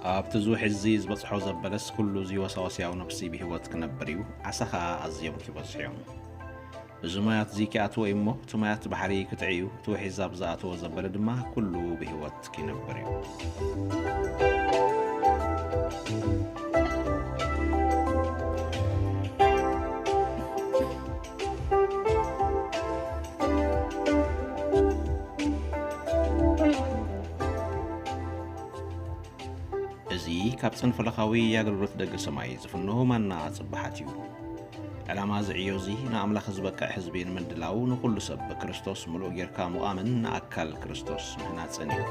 ኣብቲ እዚ ውሕጅ እዚ ዝበጽሖ ዘበለስ ኩሉ እዚ ወሳወስያዊ ነፍሲ ብህይወት ክነብር እዩ፣ ዓሳ ኸኣ ኣዝዮም ክበዝሑ እዮም። እዚ ማያት እዚ ኪኣትዎ እዩ እሞ፣ እቲ ማያት ባሕሪ ክትዕዩ፣ እቲ ውሒዝ ኣብ ዝኣተዎ ዘበለ ድማ ኩሉ ብህይወት ኪነብር እዩ። እዚ ካብ ጽንፈለኻዊ ኣገልግሎት ደገ ሰማይ ዝፍኖ ማና ጽባሓት እዩ። ዕላማ እዚ ዕዮ እዚ ንኣምላኽ ዝበቅዕ ህዝቢ ንምድላው፣ ንኹሉ ሰብ ብክርስቶስ ምሉእ ጌርካ ምቓምን ንኣካል ክርስቶስ ምህናጽን እዩ።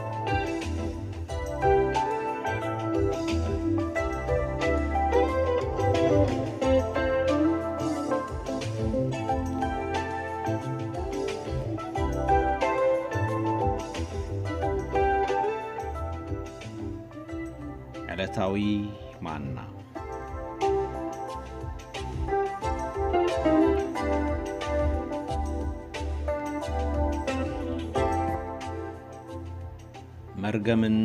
ዕለታዊ ማና። መርገምን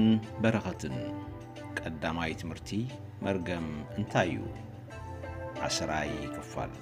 በረኸትን። ቀዳማይ ትምህርቲ፣ መርገም እንታይ እዩ? ዓስራይ ክፋል።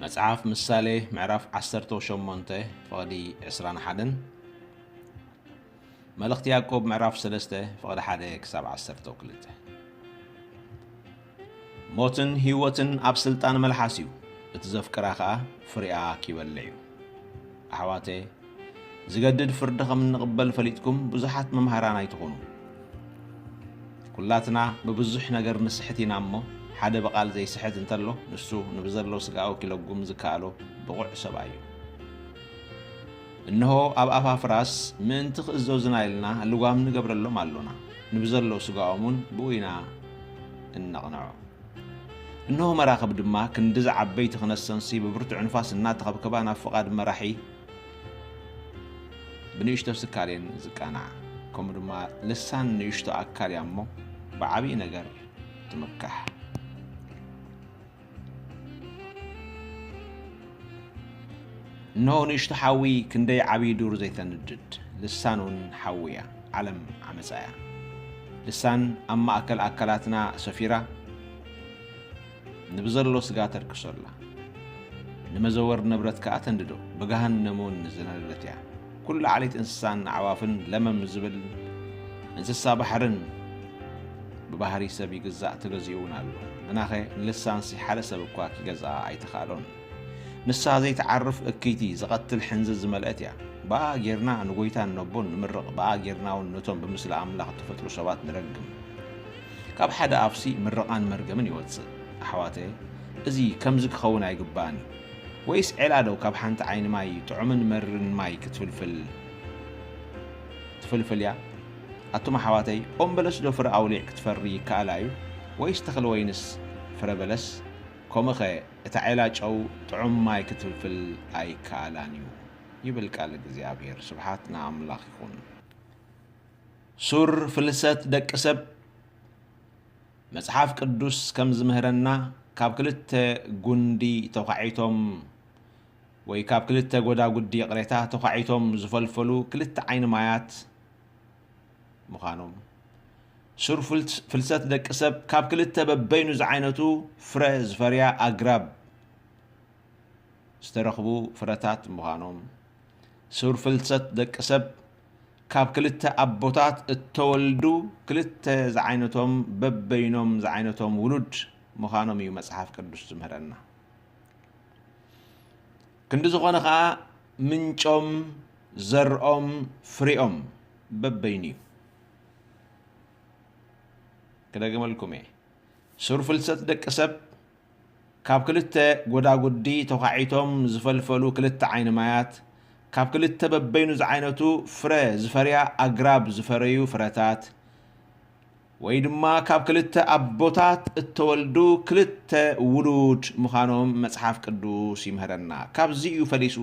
መጽሓፍ ምሳሌ ምዕራፍ ዓሰርተ ሸሞንተ ፍቕዲ ዕስራን ሓደን፣ መልእኽቲ ያዕቆብ ምዕራፍ ሰለስተ ፍቕዲ ሓደ ክሳብ ዓሰርተ ክልተ። ሞትን ህይወትን ኣብ ስልጣን መልሓስ እዩ፣ እቲ ዘፍቅራ ኸኣ ፍሪኣ ኪበልዕ እዩ። ኣሕዋተ፣ ዝገድድ ፍርዲ ከም እንቕበል ፈሊጥኩም ብዙሓት መምሃራን ኣይትኹኑ። ኩላትና ብብዙሕ ነገር ንስሕት ኢና እሞ፣ ሓደ ብቓል ዘይስሕት እንተሎ፣ ንሱ ንብዘሎ ስጋኡ ኪለጉም ዝከኣሎ ብቑዕ ሰብኣይ እዩ። እንሆ ኣብ ኣፋፍራስ ምእንቲ ክእዘዙና ኢልና ልጓም ንገብረሎም ኣሎና፣ ንብዘሎ ስጋኦም እውን ብኡ ኢና እነቕንዖ። እንሆ መራኽብ ድማ ክንድዚ ዓበይቲ ክነሰንሲ ብብርቱዕ ንፋስ እናተኸብከባ ናብ ፍቓድ መራሒ ብንእሽቶ ስካል እየን ዝቃናዓ። ከምኡ ድማ ልሳን ንእሽቶ ኣካል እያ እሞ ብዓብዪ ነገር ትምካሕ። እንሆ ንእሽቶ ሓዊ ክንደይ ዓብዪ ዱር ዘይተንድድ፣ ልሳን እውን ሓዊ እያ፣ ዓለም ዓመፃ እያ። ልሳን ኣብ ማእከል ኣካላትና ሰፊራ ንብዘሎ ስጋ ተርክሶ ኣላ። ንመዘወር ንብረት ከኣ ተንድዶ፣ ብገሃነም እውን ዝነደደት እያ። ኩሉ ዓሌት እንስሳን ኣዕዋፍን ለመም ዝብል እንስሳ ባሕርን ብባህሪ ሰብ ይግዛእ ተገዚኡ እውን ኣሎ። ግናኸ ንልሳንሲ ሓደ ሰብ እኳ ኪገዝኣ ኣይተኻእሎን። ንሳ ዘይትዓርፍ እክይቲ ዝቐትል ሕንዝዝ ዝመልአት እያ። ብኣ ጌርና ንጎይታን ነቦን ንምርቕ፣ ብኣ ጌርና እውን ነቶም ብምስሊ ኣምላኽ እተፈጥሩ ሰባት ንረግም። ካብ ሓደ ኣፍሲ ምርቓን መርገምን ይወጽእ። ኣሕዋተ፣ እዚ ከምዚ ክኸውን ኣይግባእን እዩ። ወይስ ዔላ ዶ ካብ ሓንቲ ዓይኒ ማይ ጥዑምን መርን ማይ ክትፍልፍል ትፍልፍል እያ? ኣቱም ኣሕዋተይ፣ ኦም በለስ ዶ ፍረ ኣውሊዕ ክትፈሪ ይከኣላ እዩ? ወይስ ተኽሊ ወይንስ ፍረ በለስ? ከምኡኸ እታ ዔላ ጨው ጥዑም ማይ ክትፍልፍል ኣይከኣላን እዩ፣ ይብል ቃል እግዚኣብሔር። ስብሓት ንኣምላኽ ይኹን። ሱር ፍልሰት ደቂ ሰብ። መጽሓፍ ቅዱስ ከም ዝምህረና፣ ካብ ክልተ ጉንዲ ተዃዒቶም ወይ ካብ ክልተ ጎዳጉዲ ይቕሬታ ተዃዒቶም ዝፈልፈሉ ክልተ ዓይኒ ማያት ምዃኖም፣ ሱር ፍልት-፣ ፍልሰት ደቂ ሰብ ካብ ክልተ በበይኑ ዝዓይነቱ ፍረ ዝፈርያ ኣግራብ ዝተረኽቡ ፍረታት ምዃኖም፣ ሱር ፍልሰት ደቂ ሰብ ካብ ክልተ ኣቦታት እተወልዱ ክልተ ዝዓይነቶም በበይኖም ዝዓይነቶም ውሉድ ምዃኖም እዩ መጽሓፍ ቅዱስ ዝምህረና። ክንዲ ዝኾነ ኸኣ ምንጮም፣ ዘርኦም፣ ፍሬኦም በበይኑ እዩ። ክደግመልኩም እየ። ሱር ፍልሰት ደቂ ሰብ ካብ ክልተ ጎዳጉዲ ተዃዒቶም ዝፈልፈሉ ክልተ ዓይኒ ማያት፣ ካብ ክልተ በበይኑ ዝዓይነቱ ፍረ ዝፈርያ ኣግራብ ዝፈረዩ ፍረታት፣ ወይ ድማ ካብ ክልተ ኣቦታት እተወልዱ ክልተ ውሉድ ምዃኖም መጽሓፍ ቅዱስ ይምህረና። ካብዚ እዩ ፈሊሱ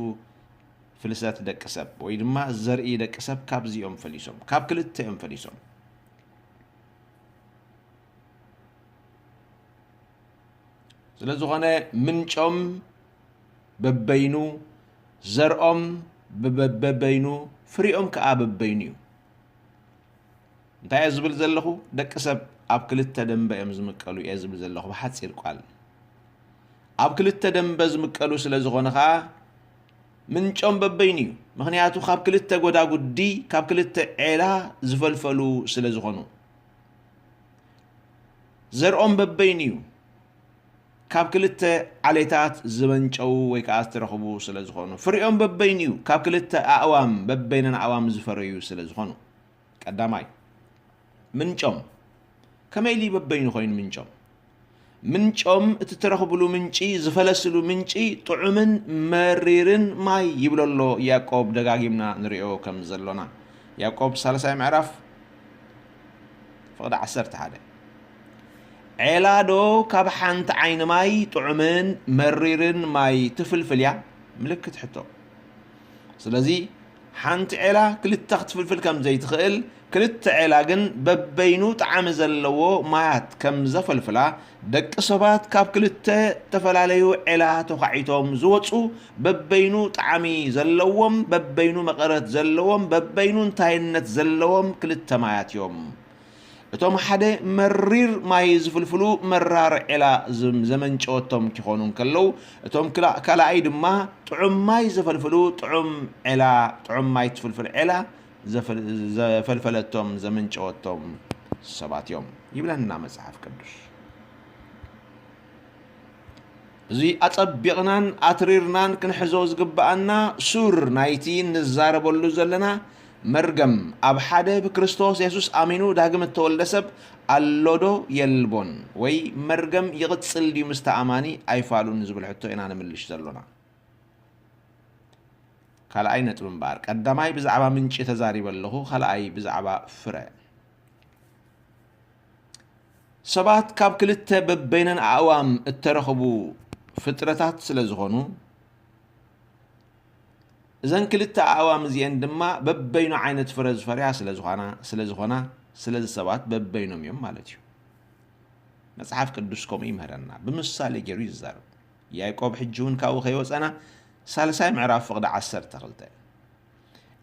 ፍልሰት ደቂ ሰብ፣ ወይ ድማ ዘርኢ ደቂ ሰብ ካብዚ እዮም ፈሊሶም፣ ካብ ክልተ እዮም ፈሊሶም። ስለ ዝኾነ ምንጮም በበይኑ፣ ዘርኦም በበ-፣ በበይኑ፣ ፍሪኦም ከኣ በበይኑ እዩ። እንታይ እየ ዝብል ዘለኹ? ደቂ ሰብ ኣብ ክልተ ደንበ እዮም ዝምቀሉ እየ ዝብል ዘለኹ ብሓጺር ቃል። ኣብ ክልተ ደንበ ዝምቀሉ ስለ ዝኾነ ኸኣ ምንጮም በበይኑ እዩ። ምኽንያቱ ካብ ክልተ ጎዳጉዲ፣ ካብ ክልተ ዔላ ዝፈልፈሉ ስለ ዝኾኑ። ዘርኦም በበይኑ እዩ። ካብ ክልተ ዓሌታት ዝመንጨዉ ወይ ከኣ ዝተረኽቡ ስለ ዝኾኑ። ፍሪኦም በበይኑ እዩ። ካብ ክልተ ኣእዋም፣ በበይነን ኣእዋም ዝፈረዩ ስለ ዝኾኑ። ቀዳማይ፣ ምንጮም። ከመይ ኢሉ በበይኑ ኮይኑ ምንጮም? ምንጮም፣ እቲ እተረኽብሉ ምንጪ፣ ዝፈለስሉ ምንጪ ጥዑምን መሪርን ማይ ይብሎ ኣሎ ያዕቆብ፣ ደጋጊምና ንሪኦ ከም ዘሎና። ያዕቆብ ሳልሳይ ምዕራፍ ፍቕዲ ዓሰርተ ሓደ። ዔላ ዶ ካብ ሓንቲ ዓይኒ ማይ ጥዑምን መሪርን ማይ ትፍልፍል እያ? ምልክት ሕቶ። ስለዚ ሓንቲ ዔላ ክልተ ክትፍልፍል ከም ዘይትኽእል፣ ክልተ ዔላ ግን በበይኑ ጣዕሚ ዘለዎ ማያት ከም ዘፈልፍላ፣ ደቂ ሰባት ካብ ክልተ እተፈላለዩ ዔላ ተዃዒቶም ዝወጹ፣ በበይኑ ጣዕሚ ዘለዎም፣ በበይኑ መቐረት ዘለዎም፣ በበይኑ እንታይነት ዘለዎም ክልተ ማያት እዮም። እቶም ሓደ መሪር ማይ ዝፍልፍሉ መራር ዔላ ዝም-፣ ዘመንጨወቶም ኪኾኑ እንከለዉ፣ እቶም ክላ-፣ ካልኣይ ድማ ጥዑም ማይ ዘፈልፍሉ ጥዑም ዔላ፣ ጥዑም ማይ ትፍልፍል ዔላ ዘፈል-፣ ዘፈልፈለቶም፣ ዘመንጨወቶም ሰባት እዮም ይብለና መጽሓፍ ቅዱስ። እዚ ኣጸቢቕናን ኣትሪርናን ክንሕዞ ዝግብኣና ሱር ናይቲ ንዛረበሉ ዘለና መርገም፣ ኣብ ሓደ ብክርስቶስ የሱስ ኣሚኑ ዳግም እተወልደ ሰብ ኣሎ ዶ የልቦን? ወይ መርገም ይቕጽል ድዩ ምስቲ ኣማኒ ኣይፋሉን ዝብል ሕቶ ኢና ንምልሽ ዘሎና። ካልኣይ ነጥቢ እምበኣር፣ ቀዳማይ ብዛዕባ ምንጪ ተዛሪበ ኣለኹ፣ ካልኣይ ብዛዕባ ፍረ። ሰባት ካብ ክልተ በበይነን ኣእዋም እተረኽቡ ፍጥረታት ስለ ዝኾኑ፣ እዘን ክልተ ኣእዋም እዚኤን ድማ በበይኑ ዓይነት ፍረ ዝፈርያ ስለ ዝኾና፣ ስለ ዝኾና፣ ስለዚ ሰባት በበይኖም እዮም ማለት እዩ። መጽሓፍ ቅዱስ ከምኡ ይምህረና። ብምሳሌ ገይሩ ይዛረብ። ያዕቆብ ሕጂ እውን ካብኡ ከይወጸና፣ ሳልሳይ ምዕራፍ ፍቕዲ ዓሰርተ ክልተ።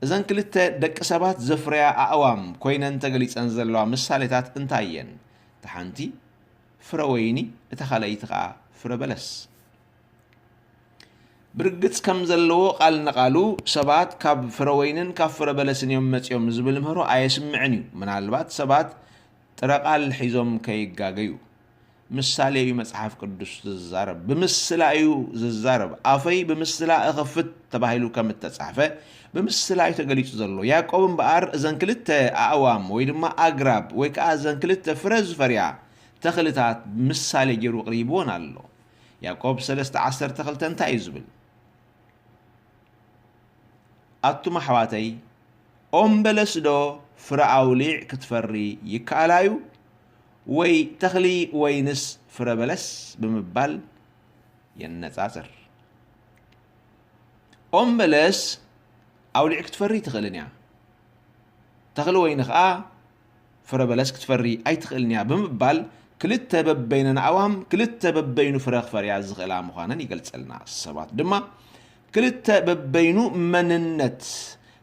እዘን ክልተ ደቂ ሰባት ዘፍረያ ኣእዋም ኮይነን ተገሊጸን ዘለዋ ምሳሌታት እንታይ እየን? እታ ሓንቲ ፍረ ወይኒ፣ እታ ካልኣይቲ ኸኣ ፍረ በለስ። ብርግጽ ከም ዘለዎ ቃል ንቓሉ ሰባት ካብ ፍረ ወይንን ካብ ፍረ በለስን እዮም መጺኦም ዝብል ምህሮ ኣየስምዕን እዩ። ምናልባት ሰባት ጥረ ቃል ሒዞም ከይጋገዩ። ምሳሌ እዩ መጽሓፍ ቅዱስ ዝዛረብ። ብምስላ እዩ ዝዛረብ። ኣፈይ ብምስላ እኸፍት ተባሂሉ ከም እተጻሕፈ፣ ብምስላ እዩ ተገሊጹ ዘሎ። ያዕቆብ እምበኣር እዘን ክልተ ኣእዋም ወይ ድማ ኣግራብ ወይ ከኣ እዘን ክልተ ፍረ ዝፈርያ ተኽልታት ምሳሌ ገይሩ ኣቕሪብወን ኣሎ። ያዕቆብ ሰለስተ ዓሰርተ ክልተ እንታይ እዩ ዝብል? ኣቱም ኣሕዋተይ፣ ኦም በለስ ዶ ፍረ ኣውሊዕ ክትፈሪ ይከኣል ኣዩ? ወይ ተኽሊ ወይንስ ፍረ በለስ ብምባል የነጻጽር። ኦም በለስ ኣውሊዕ ክትፈሪ ኣይትኽእልን እያ። ተኽሊ ወይኒ ኸኣ ፍረ በለስ ክትፈሪ ኣይትኽእልን እያ ብምባል፣ ክልተ በበይነን ኣእዋም ክልተ በበይኑ ፍረ ክፈርያ ዝኽእላ ምዃነን ይገልጸልና። ሰባት ድማ ክልተ በበይኑ መንነት፣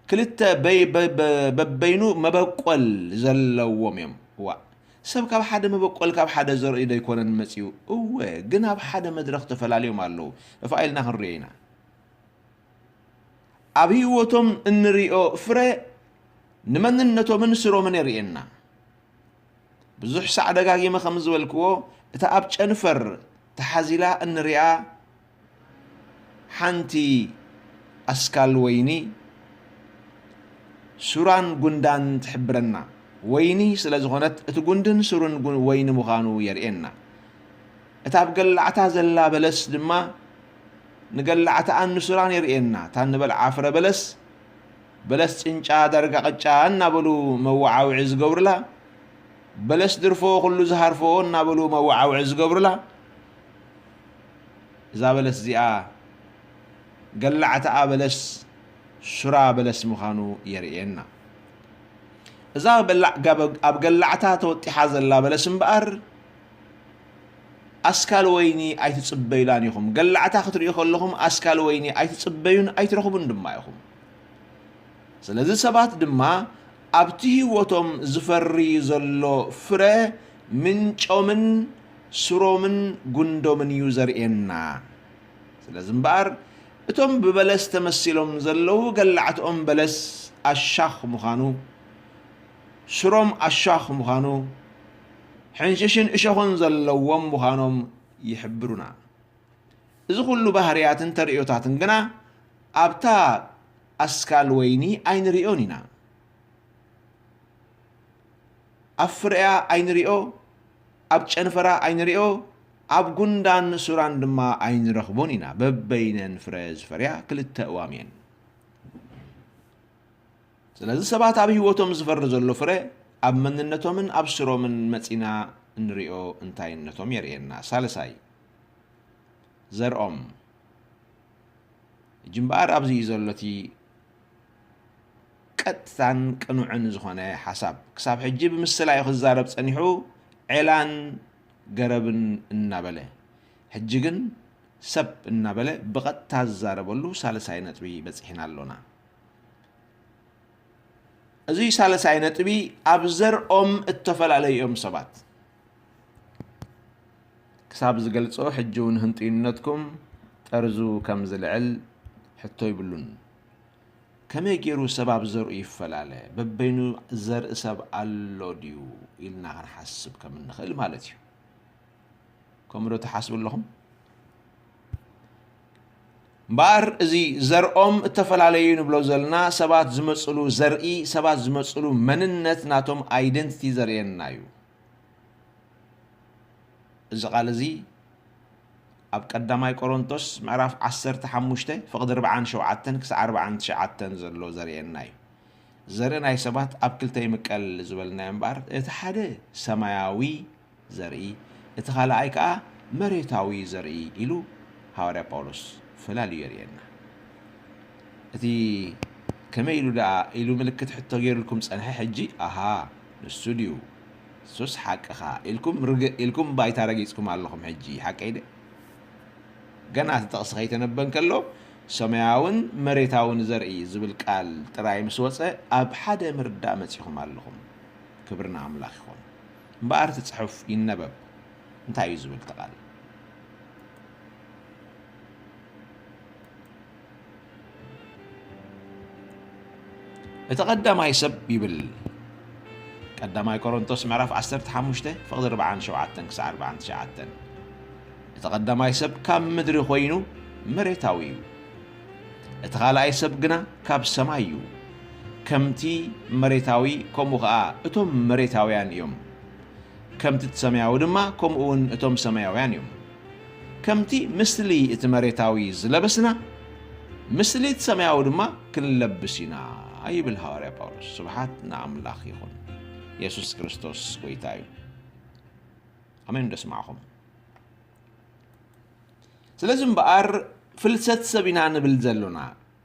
ክልተ በይ-፣ በ-፣ በ-፣ በበይኑ መበቆል ዘለዎም እዮም። እዋእ፣ ሰብ ካብ ሓደ መበቆል፣ ካብ ሓደ ዘርኢ ዶ ኣይኮነን መጺኡ? እወ፣ ግን ኣብ ሓደ መድረኽ ተፈላልዮም ኣለዉ። እፋ ኢልና ክንሪኦ ኢና። ኣብ ህይወቶም እንሪኦ ፍረ ንመንነቶምን ስሮምን የርእየና። ብዙሕ ሳዕ ደጋጊመ ከም ዝበልክዎ፣ እታ ኣብ ጨንፈር ተሓዚላ እንሪኣ ሓንቲ ኣስካል ወይኒ ሱራን ጉንዳን ትሕብረና። ወይኒ ስለ ዝኾነት፣ እቲ ጉንድን ሱርን ጉ-፣ ወይኒ ምዃኑ የርእየና። እታ ኣብ ገላዕታ ዘላ በለስ ድማ ንገላዕታኣን ንሱራን የርእየና። እታ እንበልዓ ፍረ በለስ፣ በለስ ጭንጫ፣ ዳርጋ ቅጫ እናበሉ መወዓውዒ ዝገብሩላ፣ በለስ ድርፎ ኩሉ ዝሃርፎ እናበሉ መወዓውዒ ዝገብሩላ፣ እዛ በለስ እዚኣ ገላዕታኣ በለስ ሱራ በለስ ምዃኑ የርእየና። እዛ በላዕ-፣ ጋበ-፣ ኣብ ገላዕታ ተወጢሓ ዘላ በለስ እምበኣር ኣስካል ወይኒ ኣይትጽበዩላን ኢኹም። ገላዕታ ክትርእዩ ከለኹም ኣስካል ወይኒ ኣይትጽበዩን ኣይትረኽቡን ድማ ኢኹም። ስለዚ ሰባት ድማ ኣብቲ ህይወቶም ዝፈሪ ዘሎ ፍረ ምንጮምን ስሮምን ጉንዶምን እዩ ዘርእየና። ስለዚ እምበኣር እቶም ብበለስ ተመሲሎም ዘለዉ ገላዕትኦም በለስ ኣሻኽ ምዃኑ፣ ስሮም ኣሻኽ ምዃኑ፣ ሕንሽሽን እሾኽን ዘለዎም ምዃኖም ይሕብሩና። እዚ ኩሉ ባህርያትን ተርእዮታትን ግና ኣብታ ኣስካል ወይኒ ኣይንርእዮን ኢና። ኣብ ፍረያ ኣይንርእዮ፣ ኣብ ጨንፈራ ኣይንርእዮ፣ ኣብ ጉንዳን ሱራን ድማ ኣይንረኽቦን ኢና። በበይነን ፍረ ዝፈርያ ክልተ እዋም እየን። ስለዚ ሰባት ኣብ ህይወቶም ዝፈሪ ዘሎ ፍረ ኣብ መንነቶምን ኣብ ስሮምን መጺና እንርእዮ እንታይነቶም የርእየና። ሳልሳይ፣ ዘርኦም። ሕጂ እምበኣር ኣብዚ እዩ ዘሎ እቲ ቀጥታን ቅኑዕን ዝኾነ ሓሳብ። ክሳብ ሕጂ ብምስላ እዩ ክዛረብ ጸኒሑ፣ ዔላን ገረብን እናበለ። ሕጂ ግን ሰብ እናበለ ብቐጥታ ዝዛረበሉ ሳልሳይ ነጥቢ በጺሕና ኣሎና። እዚ ሳልሳይ ነጥቢ ኣብ ዘርኦም እተፈላለዩ እዮም ሰባት። ክሳብ ዝገልጾ ሕጂ እውን ህንጡይነትኩም ጠርዙ ከም ዝልዕል ሕቶ ይብሉን። ከመይ ገይሩ ሰብ ኣብ ዘርኡ ይፈላለ? በበይኑ ዘርኢ ሰብ ኣሎ ድዩ? ኢልና ክንሓስብ ከም እንኽእል ማለት እዩ። ከምኡ ዶ ትሓስቡ ኣለኹም? እምበኣር እዚ ዘርኦም እተፈላለዩ ንብሎ ዘለና ሰባት ዝመጽሉ ዘርኢ፣ ሰባት ዝመጽሉ መንነት ናቶም ኣይደንቲቲ ዘርእየና እዩ። እዚ ቃል እዚ ኣብ ቀዳማይ ቆሮንቶስ ምዕራፍ ዓሰርተ ሓሙሽተ ፍቕዲ ኣርብዓን ሸውዓተን ክሳዕ ኣርብዓን ትሽዓተን ዘሎ ዘርእየና እዩ። ዘርኢ ናይ ሰባት ኣብ ክልተ ይምቀል ዝበልናዮ እምበኣር፣ እቲ ሓደ ሰማያዊ ዘርኢ፣ እቲ ካልኣይ ከኣ መሬታዊ ዘርኢ ኢሉ ሃዋርያ ጳውሎስ ፈላልዩ የርእየና። እቲ ከመይ ኢሉ ደኣ ኢሉ ምልክት ሕቶ ገይሩልኩም ጸንሐ፣ ሕጂ፣ ኣሃ፣ ንሱ ድዩ? ንሱስ ሓቅኻ ኢልኩም ርግእ ኢልኩም ባይታ ረጊጽኩም ኣለኹም። ሕጂ ሓቀይ ድየ? ገና እቲ ጥቕሲ ከይተነበ እንከሎ፣ ሰማያውን መሬታውን ዘርኢ ዝብል ቃል ጥራይ ምስ ወጸ፣ ኣብ ሓደ ምርዳእ መጺኹም ኣለኹም። ክብሪ ንኣምላኽ ይኹን። እምበኣር እቲ ጽሑፍ ይነበብ። እንታይ እዩ ዝብል እቲ ቃል? እቲ ቀዳማይ ሰብ ይብል። ቀዳማይ ቆሮንቶስ ምዕራፍ ዓሰርተ ሓሙሽተ ፍቕዲ ኣርብዓን ሸውዓተን ክሳዕ ኣርብዓን ትሽዓተን። እቲ ቀዳማይ ሰብ ካብ ምድሪ ኮይኑ መሬታዊ እዩ። እቲ ካልኣይ ሰብ ግና ካብ ሰማይ እዩ። ከምቲ መሬታዊ፣ ከምኡ ኸኣ እቶም መሬታውያን እዮም። ከምቲ እቲ ሰማያዊ ድማ፣ ከምኡ እውን እቶም ሰማያውያን እዮም። ከምቲ ምስሊ እቲ መሬታዊ ዝለበስና፣ ምስሊ እቲ ሰማያዊ ድማ ክንለብስ ኢና፣ ይብል ሃዋርያ ጳውሎስ። ስብሓት ንኣምላኽ ይኹን። የሱስ ክርስቶስ ጐይታ እዩ። ኣሜን። ደስማዕኹም። ስለዚ እምበኣር፣ ፍልሰት ሰብ ኢና ንብል ዘሎና።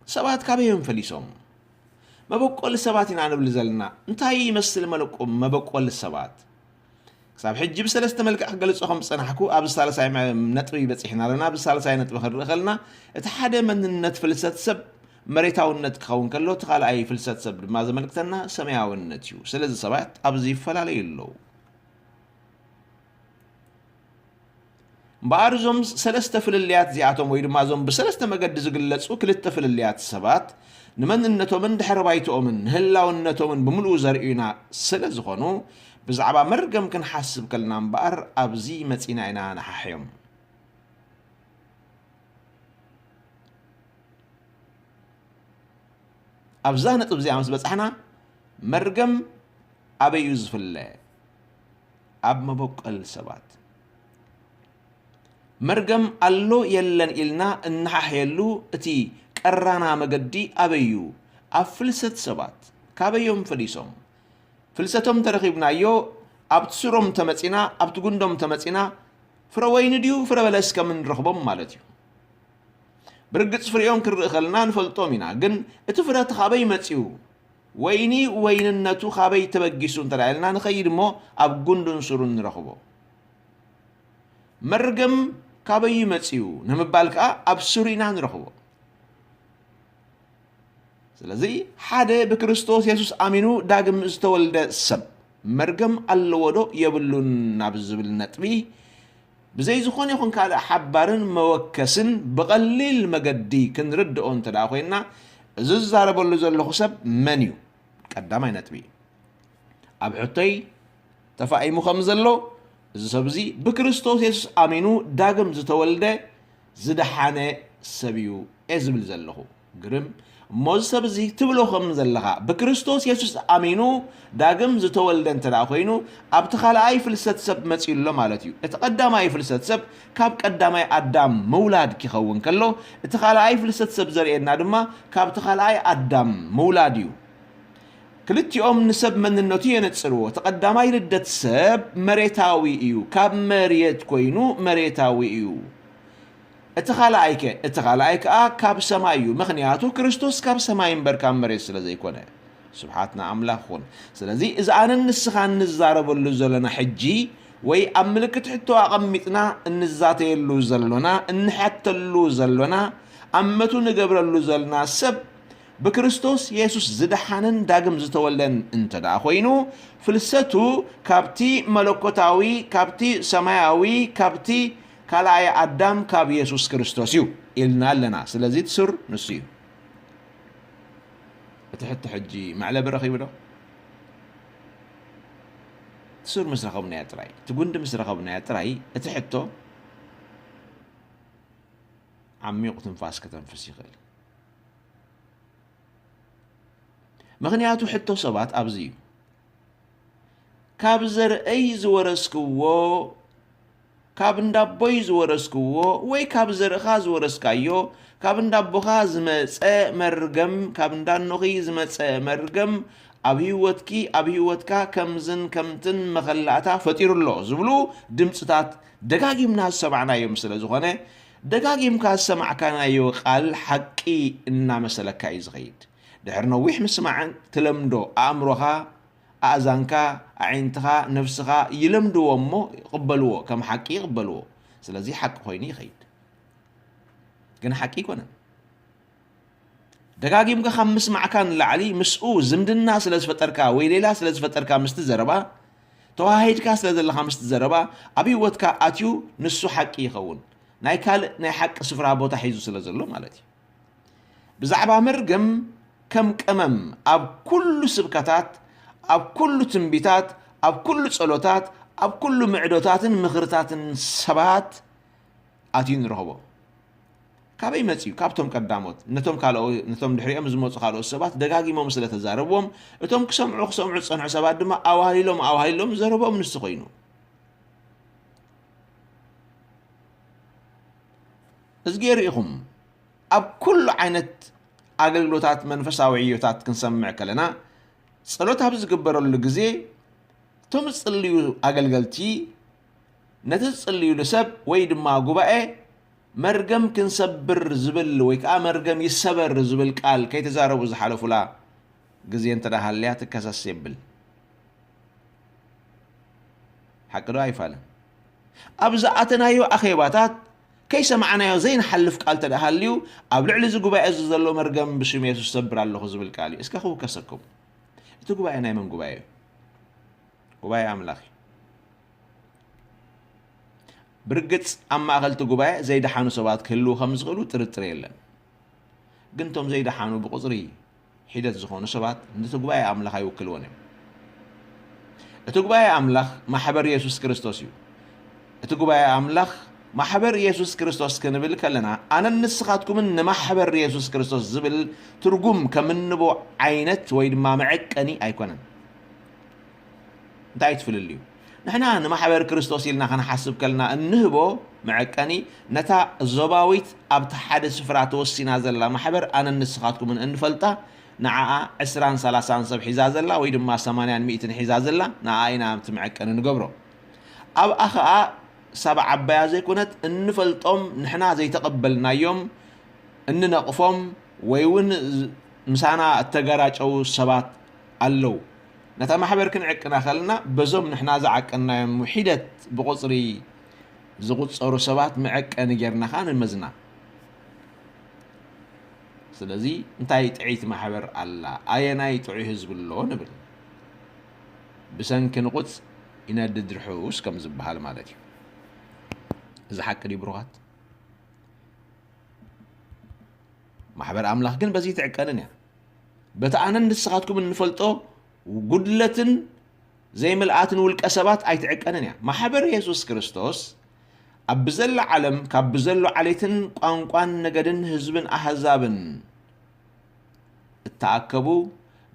ሰባት ካበይ እዮም ፈሊሶም? መበቆል ሰባት ኢና ንብል ዘለና። እንታይ ይመስል መለቆ-፣ መበቆል ሰባት? ክሳብ ሕጂ ብሰለስተ መልክዕ ክገልጾ ከም ዝጸናሕኩ፣ ኣብዚ ሳልሳይ መ-፣ ነጥቢ በጺሕና ኣለና። ኣብዚ ሳልሳይ ነጥቢ ክንርኢ ከለና፣ እቲ ሓደ መንነት ፍልሰት ሰብ መሬታውነት ክኸውን ከሎ፣ እቲ ካልኣይ ፍልሰት ሰብ ድማ ዘመልክተና ሰማያውነት እዩ። ስለዚ ሰባት ኣብዚ ይፈላለዩ ኣለዉ። እምበኣር እዞም ሰለስተ ፍልልያት እዚኣቶም፣ ወይ ድማ እዞም ብሰለስተ መገዲ ዝግለጹ ክልተ ፍልልያት ሰባት፣ ንመንነቶምን ድሕረ ባይትኦምን ንህላውነቶምን ብምሉኡ ዘርእዩና ስለ ዝኾኑ፣ ብዛዕባ መርገም ክንሓስብ ከለና እምበኣር ኣብዚ መጺና ኢና ንሓሕዮም። ኣብዛ ነጥብ እዚኣ ምስ በጻሕና፣ መርገም ኣበይ እዩ ዝፍለ? ኣብ መበቆል ሰባት። መርገም ኣሎ የለን ኢልና እንሓሕየሉ እቲ ቀራና መገዲ ኣበይ እዩ? ኣብ ፍልሰት ሰባት። ካበይ እዮም ፈሊሶም? ፍልሰቶም ተረኺብናዮ፣ ኣብቲ ስሮም ተመጺና፣ ኣብቲ ጉንዶም ተመጺና፣ ፍረ ወይኒ ድዩ ፍረ በለስ ከም እንረኽቦም ማለት እዩ። ብርግጽ ፍሬኦም ክንርኢ ከለና ንፈልጦም ኢና፣ ግን እቲ ፍረ እቲ ካበይ መጺኡ? ወይኒ ወይንነቱ ካበይ ተበጊሱ እንተ ደኣ ኢልና ንኸይድ እሞ ኣብ ጉንዱን ስሩን ንረኽቦ። መርገም ካበይ እዩ መጺኡ ንምባል ከኣ ኣብ ስሩ ኢና ንረኽቦ። ስለዚ ሓደ ብክርስቶስ የሱስ ኣሚኑ ዳግም ዝተወልደ ሰብ መርገም ኣለዎ ዶ የብሉን ናብ ዝብል ነጥቢ ብዘይ ዝኾነ ይኹን ካልእ ሓባርን መወከስን ብቐሊል መገዲ ክንርድኦ እንተ ደኣ ኮይንና፣ እዚ ዝዛረበሉ ዘለኹ ሰብ መን እዩ? ቀዳማይ ነጥቢ። ኣብ ሕቶይ ተፋኢሙ ከም ዘሎ፣ እዚ ሰብ እዚ ብክርስቶስ የሱስ ኣሚኑ ዳግም ዝተወልደ ዝደሓነ ሰብ እዩ እየ ዝብል ዘለኹ። ግርም። እሞ እዚ ሰብ እዚ ትብሎ ከም ዘለኻ፣ ብክርስቶስ የሱስ ኣሚኑ ዳግም ዝተወልደ እንተ ደኣ ኮይኑ፣ ኣብቲ ካልኣይ ፍልሰት ሰብ መጺኡ ኣሎ ማለት እዩ። እቲ ቀዳማይ ፍልሰት ሰብ ካብ ቀዳማይ ኣዳም ምውላድ ክኸውን ከሎ፣ እቲ ካልኣይ ፍልሰት ሰብ ዘርእየና ድማ ካብቲ ካልኣይ ኣዳም ምውላድ እዩ። ክልቲኦም ንሰብ መንነቱ የነጽርዎ። እቲ ቀዳማይ ልደት ሰብ መሬታዊ እዩ፣ ካብ መሬት ኮይኑ መሬታዊ እዩ። እቲ ካልኣይ ከ? እቲ ካልኣይ ከኣ ካብ ሰማይ እዩ፣ ምኽንያቱ ክርስቶስ ካብ ሰማይ እምበር ካብ መሬት ስለ ዘይኮነ። ስብሓት ንኣምላኽ ይኹን። ስለዚ እዚ ኣነን ንስኻን ንዛረበሉ ዘለና ሕጂ፣ ወይ ኣብ ምልክት ሕቶ ኣቐሚጥና እንዛተየሉ ዘሎና፣ እንሓተሉ ዘሎና፣ ኣመቱ ንገብረሉ ዘሎና ሰብ፣ ብክርስቶስ የሱስ ዝደሓነን ዳግም ዝተወልደን እንተ ደኣ ኮይኑ፣ ፍልሰቱ ካብቲ መለኮታዊ፣ ካብቲ ሰማያዊ፣ ካብቲ ካልኣይ ኣዳም ካብ የሱስ ክርስቶስ እዩ ኢልና ኣለና። ስለዚ እቲ ሱር ንሱ እዩ። እቲ ሕቶ ሕጂ መዕለቢ ረኺቡ ዶ? እቲ ሱር ምስ ረኸብናዮ ጥራይ፣ እቲ ጉንዲ ምስ ረኸብናዮ ጥራይ፣ እቲ ሕቶ ዓሚቕ ትንፋስ ከተንፍስ ይኽእል። ምኽንያቱ ሕቶ ሰባት ኣብዚ እዩ። ካብ ዘርእይ ዝወረስክዎ፣ ካብ እንዳቦይ ዝወረስክዎ፣ ወይ ካብ ዘርእኻ ዝወረስካዮ፣ ካብ እንዳቦኻ ዝመጸ መርገም፣ ካብ እንዳኖኺ ዝመጸ መርገም፣ ኣብ ህይወትኪ፣ ኣብ ህይወትካ ከምዝን ከምትን መኸላእታ ፈጢሩ ኣሎ ዝብሉ ድምጽታት ደጋጊምና ዝሰማዕናዮም ስለ ዝኾነ፣ ደጋጊምካ ዝሰማዕካናዮ ቃል ሓቂ እናመሰለካ እዩ ዝኸይድ። ድሕሪ ነዊሕ ምስማዕን ትለምዶ ኣእምሮኻ፣ ኣእዛንካ፣ ኣዒንትኻ፣ ነፍስኻ ይለምድዎ እሞ ይቕበልዎ፣ ከም ሓቂ ይቕበልዎ። ስለዚ ሓቂ ኮይኑ ይኸይድ። ግን ሓቂ ኣይኮነን። ደጋጊምካ ካብ ምስማዕካ ንላዕሊ ምስኡ ዝምድና ስለ ዝፈጠርካ ወይ ሌላ ስለ ዝፈጠርካ ምስቲ ዘረባ፣ ተዋሃሂድካ ስለ ዘለኻ ምስቲ ዘረባ፣ ኣብ ህይወትካ ኣትዩ ንሱ ሓቂ ይኸውን። ናይ ካልእ ናይ ሓቂ ስፍራ ቦታ ሒዙ ስለ ዘሎ ማለት እዩ። ብዛዕባ መርገም ከም ቀመም ኣብ ኩሉ ስብከታት፣ ኣብ ኩሉ ትንቢታት፣ ኣብ ኩሉ ጸሎታት፣ ኣብ ኩሉ ምዕዶታትን ምኽርታትን ሰባት ኣትዩ ንረኽቦ። ካበይ መጺኡ? ካብቶም ቀዳሞት። ነቶም ካልኦ-፣ ነቶም ድሕሪኦም ዝመጹ ካልኦት ሰባት ደጋጊሞም ስለ ተዛረብዎም፣ እቶም ክሰምዑ ክሰምዑ ዝጸንሑ ሰባት ድማ ኣዋህሊሎም ኣዋህሊሎም ዘረብኦም ንሱ ኮይኑ። እዝጊ ርኢኹም፣ ኣብ ኩሉ ዓይነት ኣገልግሎታት መንፈሳዊ ዕዮታት ክንሰምዕ ከለና፣ ጸሎት ኣብ ዝግበረሉ ግዜ፣ እቶም ዝጽልዩ ኣገልገልቲ፣ ነቲ ዝጽልዩሉ ሰብ ወይ ድማ ጉባኤ መርገም ክንሰብር ዝብል ወይ ከኣ መርገም ይሰበር ዝብል ቃል ከይተዛረቡ ዝሓለፉላ ግዜ እንተ ደኣ ሃልያ ትከሰስ የብል። ሓቂ ዶ ኣይፋልን? ኣብ ዝኣተናዮ ኣኼባታት ከይሰማዕናዮ ዘይንሓልፍ ቃል እንተ ደኣ ሃልዩ፣ ኣብ ልዕሊ እዚ ጉባኤ እዚ ዘሎ መርገም ብሽም የሱስ እሰብር ኣለኹ ዝብል ቃል እዩ። እስከ ክውከሰኩም። እቲ ጉባኤ ናይ መን ጉባኤ እዩ? ጉባኤ ኣምላኽ እዩ። ብርግጽ ኣብ ማእከል እቲ ጉባኤ ዘይደሓኑ ሰባት ክህልዉ ከም ዝኽእሉ ጥርጥር የለን። ግን እቶም ዘይደሓኑ ብቁጽሪ ሒደት ዝኾኑ ሰባት ነቲ ጉባኤ ኣምላኽ ኣይውክልዎን እዮም። እቲ ጉባኤ ኣምላኽ ማሕበር የሱስ ክርስቶስ እዩ። እቲ ጉባኤ ኣምላኽ ማሕበር የሱስ ክርስቶስ ክንብል ከለና፣ ኣነን ንስኻትኩምን ንማሕበር የሱስ ክርስቶስ ዝብል ትርጉም ከም እንቦ ዓይነት ወይ ድማ መዐቀኒ ኣይኮነን። እንታይ እቲ ፍልልዩ? ንሕና ንማሕበር ክርስቶስ ኢልና ክንሓስብ ከለና እንህቦ መዐቀኒ፣ ነታ ዞባዊት ኣብቲ ሓደ ስፍራ ተወሲና ዘላ ማሕበር ኣነን ንስኻትኩምን እንፈልጣ፣ ንዓኣ ዕስራን ሰላሳን ሰብ ሒዛ ዘላ ወይ ድማ ሰማንያን ሚእትን ሒዛ ዘላ፣ ንዓኣ ኢና እቲ መዐቀኒ ንገብሮ። ኣብኣ ኸኣ ሳብ ዓባያ ዘይኮነት፣ እንፈልጦም ንሕና ዘይተቐበልናዮም፣ እንነቕፎም ወይ እውን ምሳና እተገራጨዉ ሰባት ኣለዉ። ነታ ማሕበር ክንዕቅና ከለና፣ በዞም ንሕና ዝዓቀንናዮም ሒደት ብቑጽሪ ዝቑጸሩ ሰባት መዐቀኒ ጌርና ኸኣ ንመዝና። ስለዚ እንታይ ጥዕይቲ ማሕበር ኣላ፣ ኣየናይ ጥዑይ ህዝቢ ኣሎ ንብል። ብሰንኪ ንቑጽ ይነድድ ርሑስ ከም ዝበሃል ማለት እዩ። እዚ ሓቂ ድዩ ብሩኻት? ማሕበር ኣምላኽ ግን በዚ ትዕቀንን እያ። በቲ ኣነን ንስኻትኩም እንፈልጦ ጉድለትን ዘይምልኣትን ውልቀ ሰባት ኣይትዕቀንን እያ። ማሕበር የሱስ ክርስቶስ ኣብ ብዘላ ዓለም ካብ ብዘሎ ዓሌትን ቋንቋን ነገድን ህዝብን ኣህዛብን እተኣከቡ፣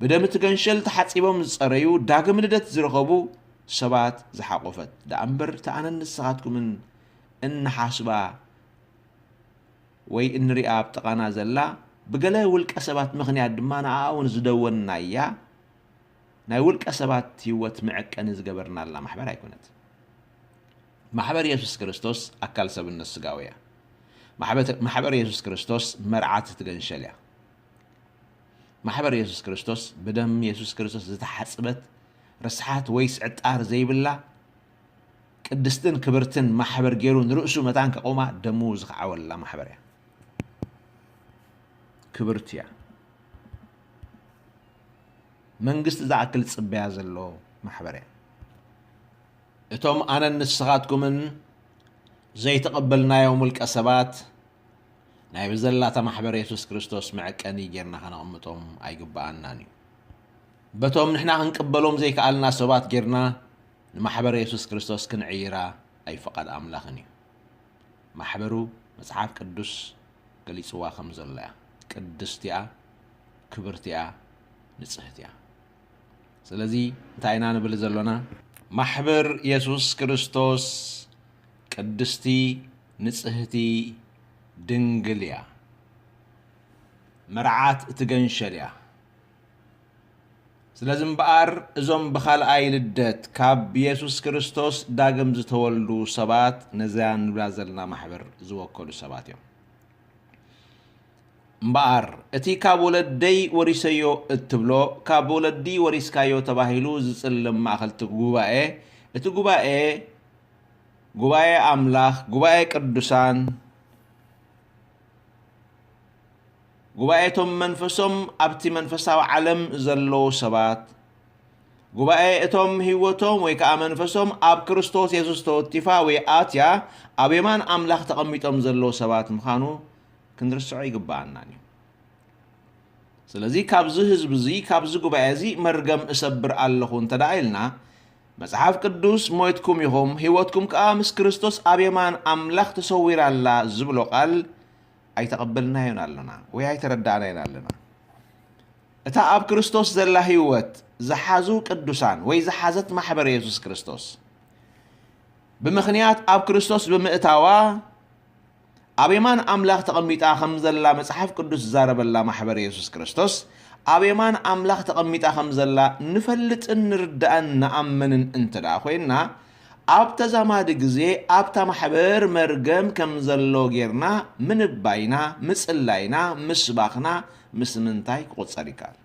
ብደም እቲ ገንሸል ተሓጺቦም ዝጸረዩ፣ ዳግም ልደት ዝረኸቡ ሰባት ዝሓቖፈት ደኣ እምበር፣ እቲ ኣነን ንስኻትኩምን እንሓስባ ወይ እንሪኣ ኣብ ጥቓና ዘላ፣ ብገለ ውልቀ ሰባት ምኽንያት ድማ ንኣኣ እውን ዝደወንናያ፣ ናይ ውልቀ ሰባት ህይወት መዐቀኒ ዝገበርናላ ማሕበር ኣይኮነት። ማሕበር የሱስ ክርስቶስ ኣካል ሰብነት ስጋዊ እያ። ማሕበተ-፣ ማሕበር የሱስ ክርስቶስ መርዓት እቲ ገንሸል እያ። ማሕበር የሱስ ክርስቶስ ብደም የሱስ ክርስቶስ ዝተሓጽበት፣ ርስሓት ወይስ ዕጣር ዘይብላ፣ ቅድስትን ክብርትን ማሕበር ገይሩ ንርእሱ መታን ከቑማ ደሙ ዝኸዓወላ ማሕበር እያ። ክብርቲ እያ። መንግስቲ ዝኣክል ዝጽበያ ዘሎ ማሕበር እያ። እቶም ኣነን ንስኻትኩምን ዘይተቐበልናዮም ውልቀ ሰባት፣ ናይ ብዘላታ ማሕበር የሱስ ክርስቶስ መዐቀኒ ጌርና ከነቐምጦም ኣይግብኣናን እዩ። በቶም ንሕና ክንቅበሎም ዘይከኣልና ሰባት ጌርና ንማሕበር የሱስ ክርስቶስ ክንዕይራ ኣይፍቓድ ኣምላኽን እዩ። ማሕበሩ መጽሓፍ ቅዱስ ገሊጽዋ ከም ዘሎ እያ። ቅድስቲ እያ፣ ክብርቲ እያ፣ ንጽህቲ እያ። ስለዚ እንታይ ኢና ንብል ዘሎና? ማሕበር የሱስ ክርስቶስ ቅድስቲ፣ ንጽህቲ፣ ድንግል እያ። መርዓት እቲ ገንሸል እያ። ስለዚ እምበኣር እዞም ብኻልኣይ ልደት ካብ የሱስ ክርስቶስ ዳግም ዝተወልዱ ሰባት ነዛ ንብላ ዘለና ማሕበር ዝወከሉ ሰባት እዮም። እምበኣር እቲ ካብ ወለደይ ወሪሰዮ እትብሎ፣ ካብ ወለዲ ወሪስካዮ ተባሂሉ ዝጽለም ማእከል እቲ ጉባኤ፣ እቲ ጉባኤ፣ ጉባኤ ኣምላኽ፣ ጉባኤ ቅዱሳን፣ ጉባኤ እቶም መንፈሶም ኣብቲ መንፈሳዊ ዓለም ዘለዉ ሰባት፣ ጉባኤ እቶም ህይወቶም ወይ ከኣ መንፈሶም ኣብ ክርስቶስ የሱስ ተወቲፋ ወይ ኣትያ ኣብ የማን ኣምላኽ ተቐሚጦም ዘለዉ ሰባት ምዃኑ ክንርስዖ ይግብኣናን እዩ። ስለዚ ካብዚ ህዝቢ እዚ፣ ካብዚ ጉባኤ እዚ መርገም እሰብር ኣለኹ እንተ ደኣ ኢልና፣ መጽሓፍ ቅዱስ ሞይትኩም ኢኹም፣ ህይወትኩም ከኣ ምስ ክርስቶስ ኣብ የማን ኣምላኽ ተሰዊራ ኣላ ዝብሎ ቃል ኣይተቐበልናዮን ኣለና ወይ ኣይተረዳእናዮን ኣለና። እታ ኣብ ክርስቶስ ዘላ ህይወት ዝሓዙ ቅዱሳን ወይ ዝሓዘት ማሕበር የሱስ ክርስቶስ፣ ብምኽንያት ኣብ ክርስቶስ ብምእታዋ ኣብ የማን ኣምላኽ ተቐሚጣ ከም ዘላ መጽሓፍ ቅዱስ ዝዛረበላ ማሕበር የሱስ ክርስቶስ፣ ኣብ የማን ኣምላኽ ተቐሚጣ ከም ዘላ ንፈልጥን ንርዳእን ንኣምንን እንተ ደኣ ኮይንና፣ ኣብ ተዛማዲ ግዜ ኣብታ ማሕበር መርገም ከም ዘሎ ጌርና ምንባይና፣ ምጽላይና፣ ምስባኽና ምስ ምንታይ ክቑጸር ይከኣል?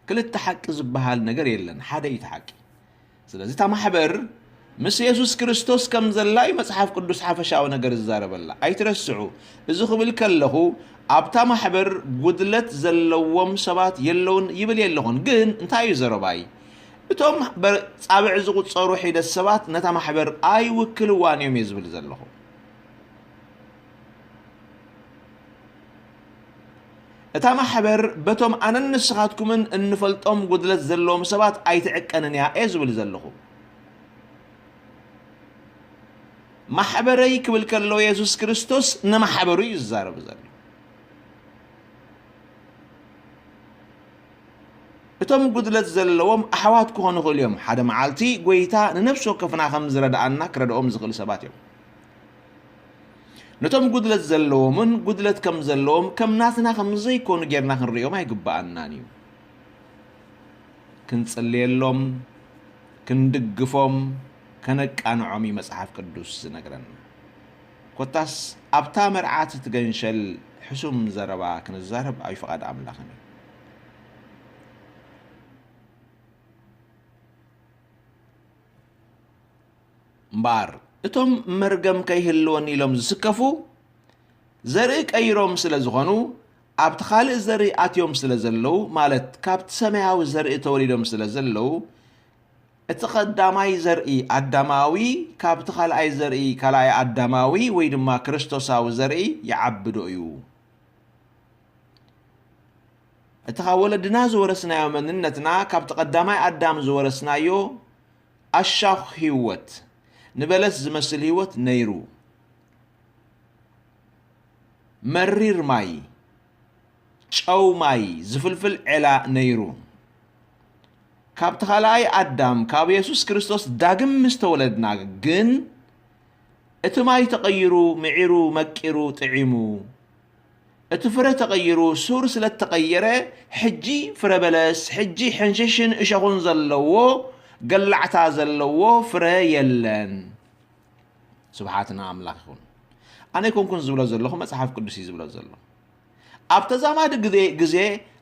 ክልተ ሓቂ ዝበሃል ነገር የለን፣ ሓደ እዩ እቲ ሓቂ። ስለዚ እታ ማሕበር ምስ የሱስ ክርስቶስ ከም ዘላ እዩ መጽሓፍ ቅዱስ ሓፈሻዊ ነገር ዝዛረበላ። ኣይትረስዑ፣ እዚ ክብል ከለኹ ኣብታ ማሕበር ጉድለት ዘለዎም ሰባት የለውን ይብል የለኹን። ግን እንታይ እዩ ዘረባይ? እቶም በ-፣ ጻብዕ ዝቑጸሩ ሒደት ሰባት ነታ ማሕበር ኣይውክልዋን እዮም እየ ዝብል ዘለኹ። እታ ማሕበር በቶም ኣነን ንስኻትኩምን እንፈልጦም ጉድለት ዘለዎም ሰባት ኣይትዕቀንን እያ እየ ዝብል ዘለኹ። ማሕበረይ ክብል ከሎ የሱስ ክርስቶስ ንማሕበሩ እዩ ዝዛረብ ዘሎ። እቶም ጉድለት ዘለዎም ኣሕዋት ክኾኑ ይኽእሉ እዮም። ሓደ መዓልቲ ጐይታ ንነፍሲ ወከፍና ከም ዝረድኣና ክረድኦም ዝኽእል ሰባት እዮም። ነቶም ጉድለት ዘለዎምን ጉድለት ከም ዘለዎም ከም ናትና ከም ዘይኮኑ ጌርና ክንርእዮም ኣይግብኣናን እዩ። ክንጽልየሎም፣ ክንድግፎም፣ ከነቃንዖም እዩ መጽሓፍ ቅዱስ ዝነግረና። ኮታስ ኣብታ መርዓት ትገንሸል ሕሱም ዘረባ ክንዛረብ ኣይፍቓድ ኣምላኽን እዩ። እምበኣር እቶም መርገም ከይህልወኒ ኢሎም ዝስከፉ፣ ዘርኢ ቀይሮም ስለ ዝኾኑ፣ ኣብቲ ካልእ ዘርኢ ኣትዮም ስለ ዘለዉ፣ ማለት ካብቲ ሰማያዊ ዘርኢ ተወሊዶም ስለ ዘለዉ፣ እቲ ቀዳማይ ዘርኢ ኣዳማዊ ካብቲ ካልኣይ ዘርኢ ካልኣይ ኣዳማዊ ወይ ድማ ክርስቶሳዊ ዘርኢ ይዓቢ ዶ እዩ? እቲ ካብ ወለድና ዝወረስናዮ መንነትና፣ ካብቲ ቀዳማይ ኣዳም ዝወረስናዮ ኣሻኽ ህይወት፣ ንበለስ ዝመስል ህይወት ነይሩ። መሪር ማይ፣ ጨው ማይ ዝፍልፍል ዔላ ነይሩ። ካብቲ ካልኣይ ኣዳም፣ ካብ የሱስ ክርስቶስ ዳግም ምስ ተወለድና ግን፣ እቲ ማይ ተቐይሩ፣ ምዒሩ፣ መቂሩ፣ ጥዒሙ። እቲ ፍረ ተቐይሩ፣ ሱር ስለ እተቐየረ፣ ሕጂ ፍረ በለስ፣ ሕጂ ሕንሽሽን እሾኹን ዘለዎ፣ ገላዕታ ዘለዎ ፍረ የለን። ስብሓት ንኣምላኽ ይኹን። ኣነ ኣይኮንኩን ዝብሎ ዘለኹ፣ መጽሓፍ ቅዱስ እዩ ዝብሎ ዘሎ። ኣብ ተዛማዲ ግዜ፣ ግዜ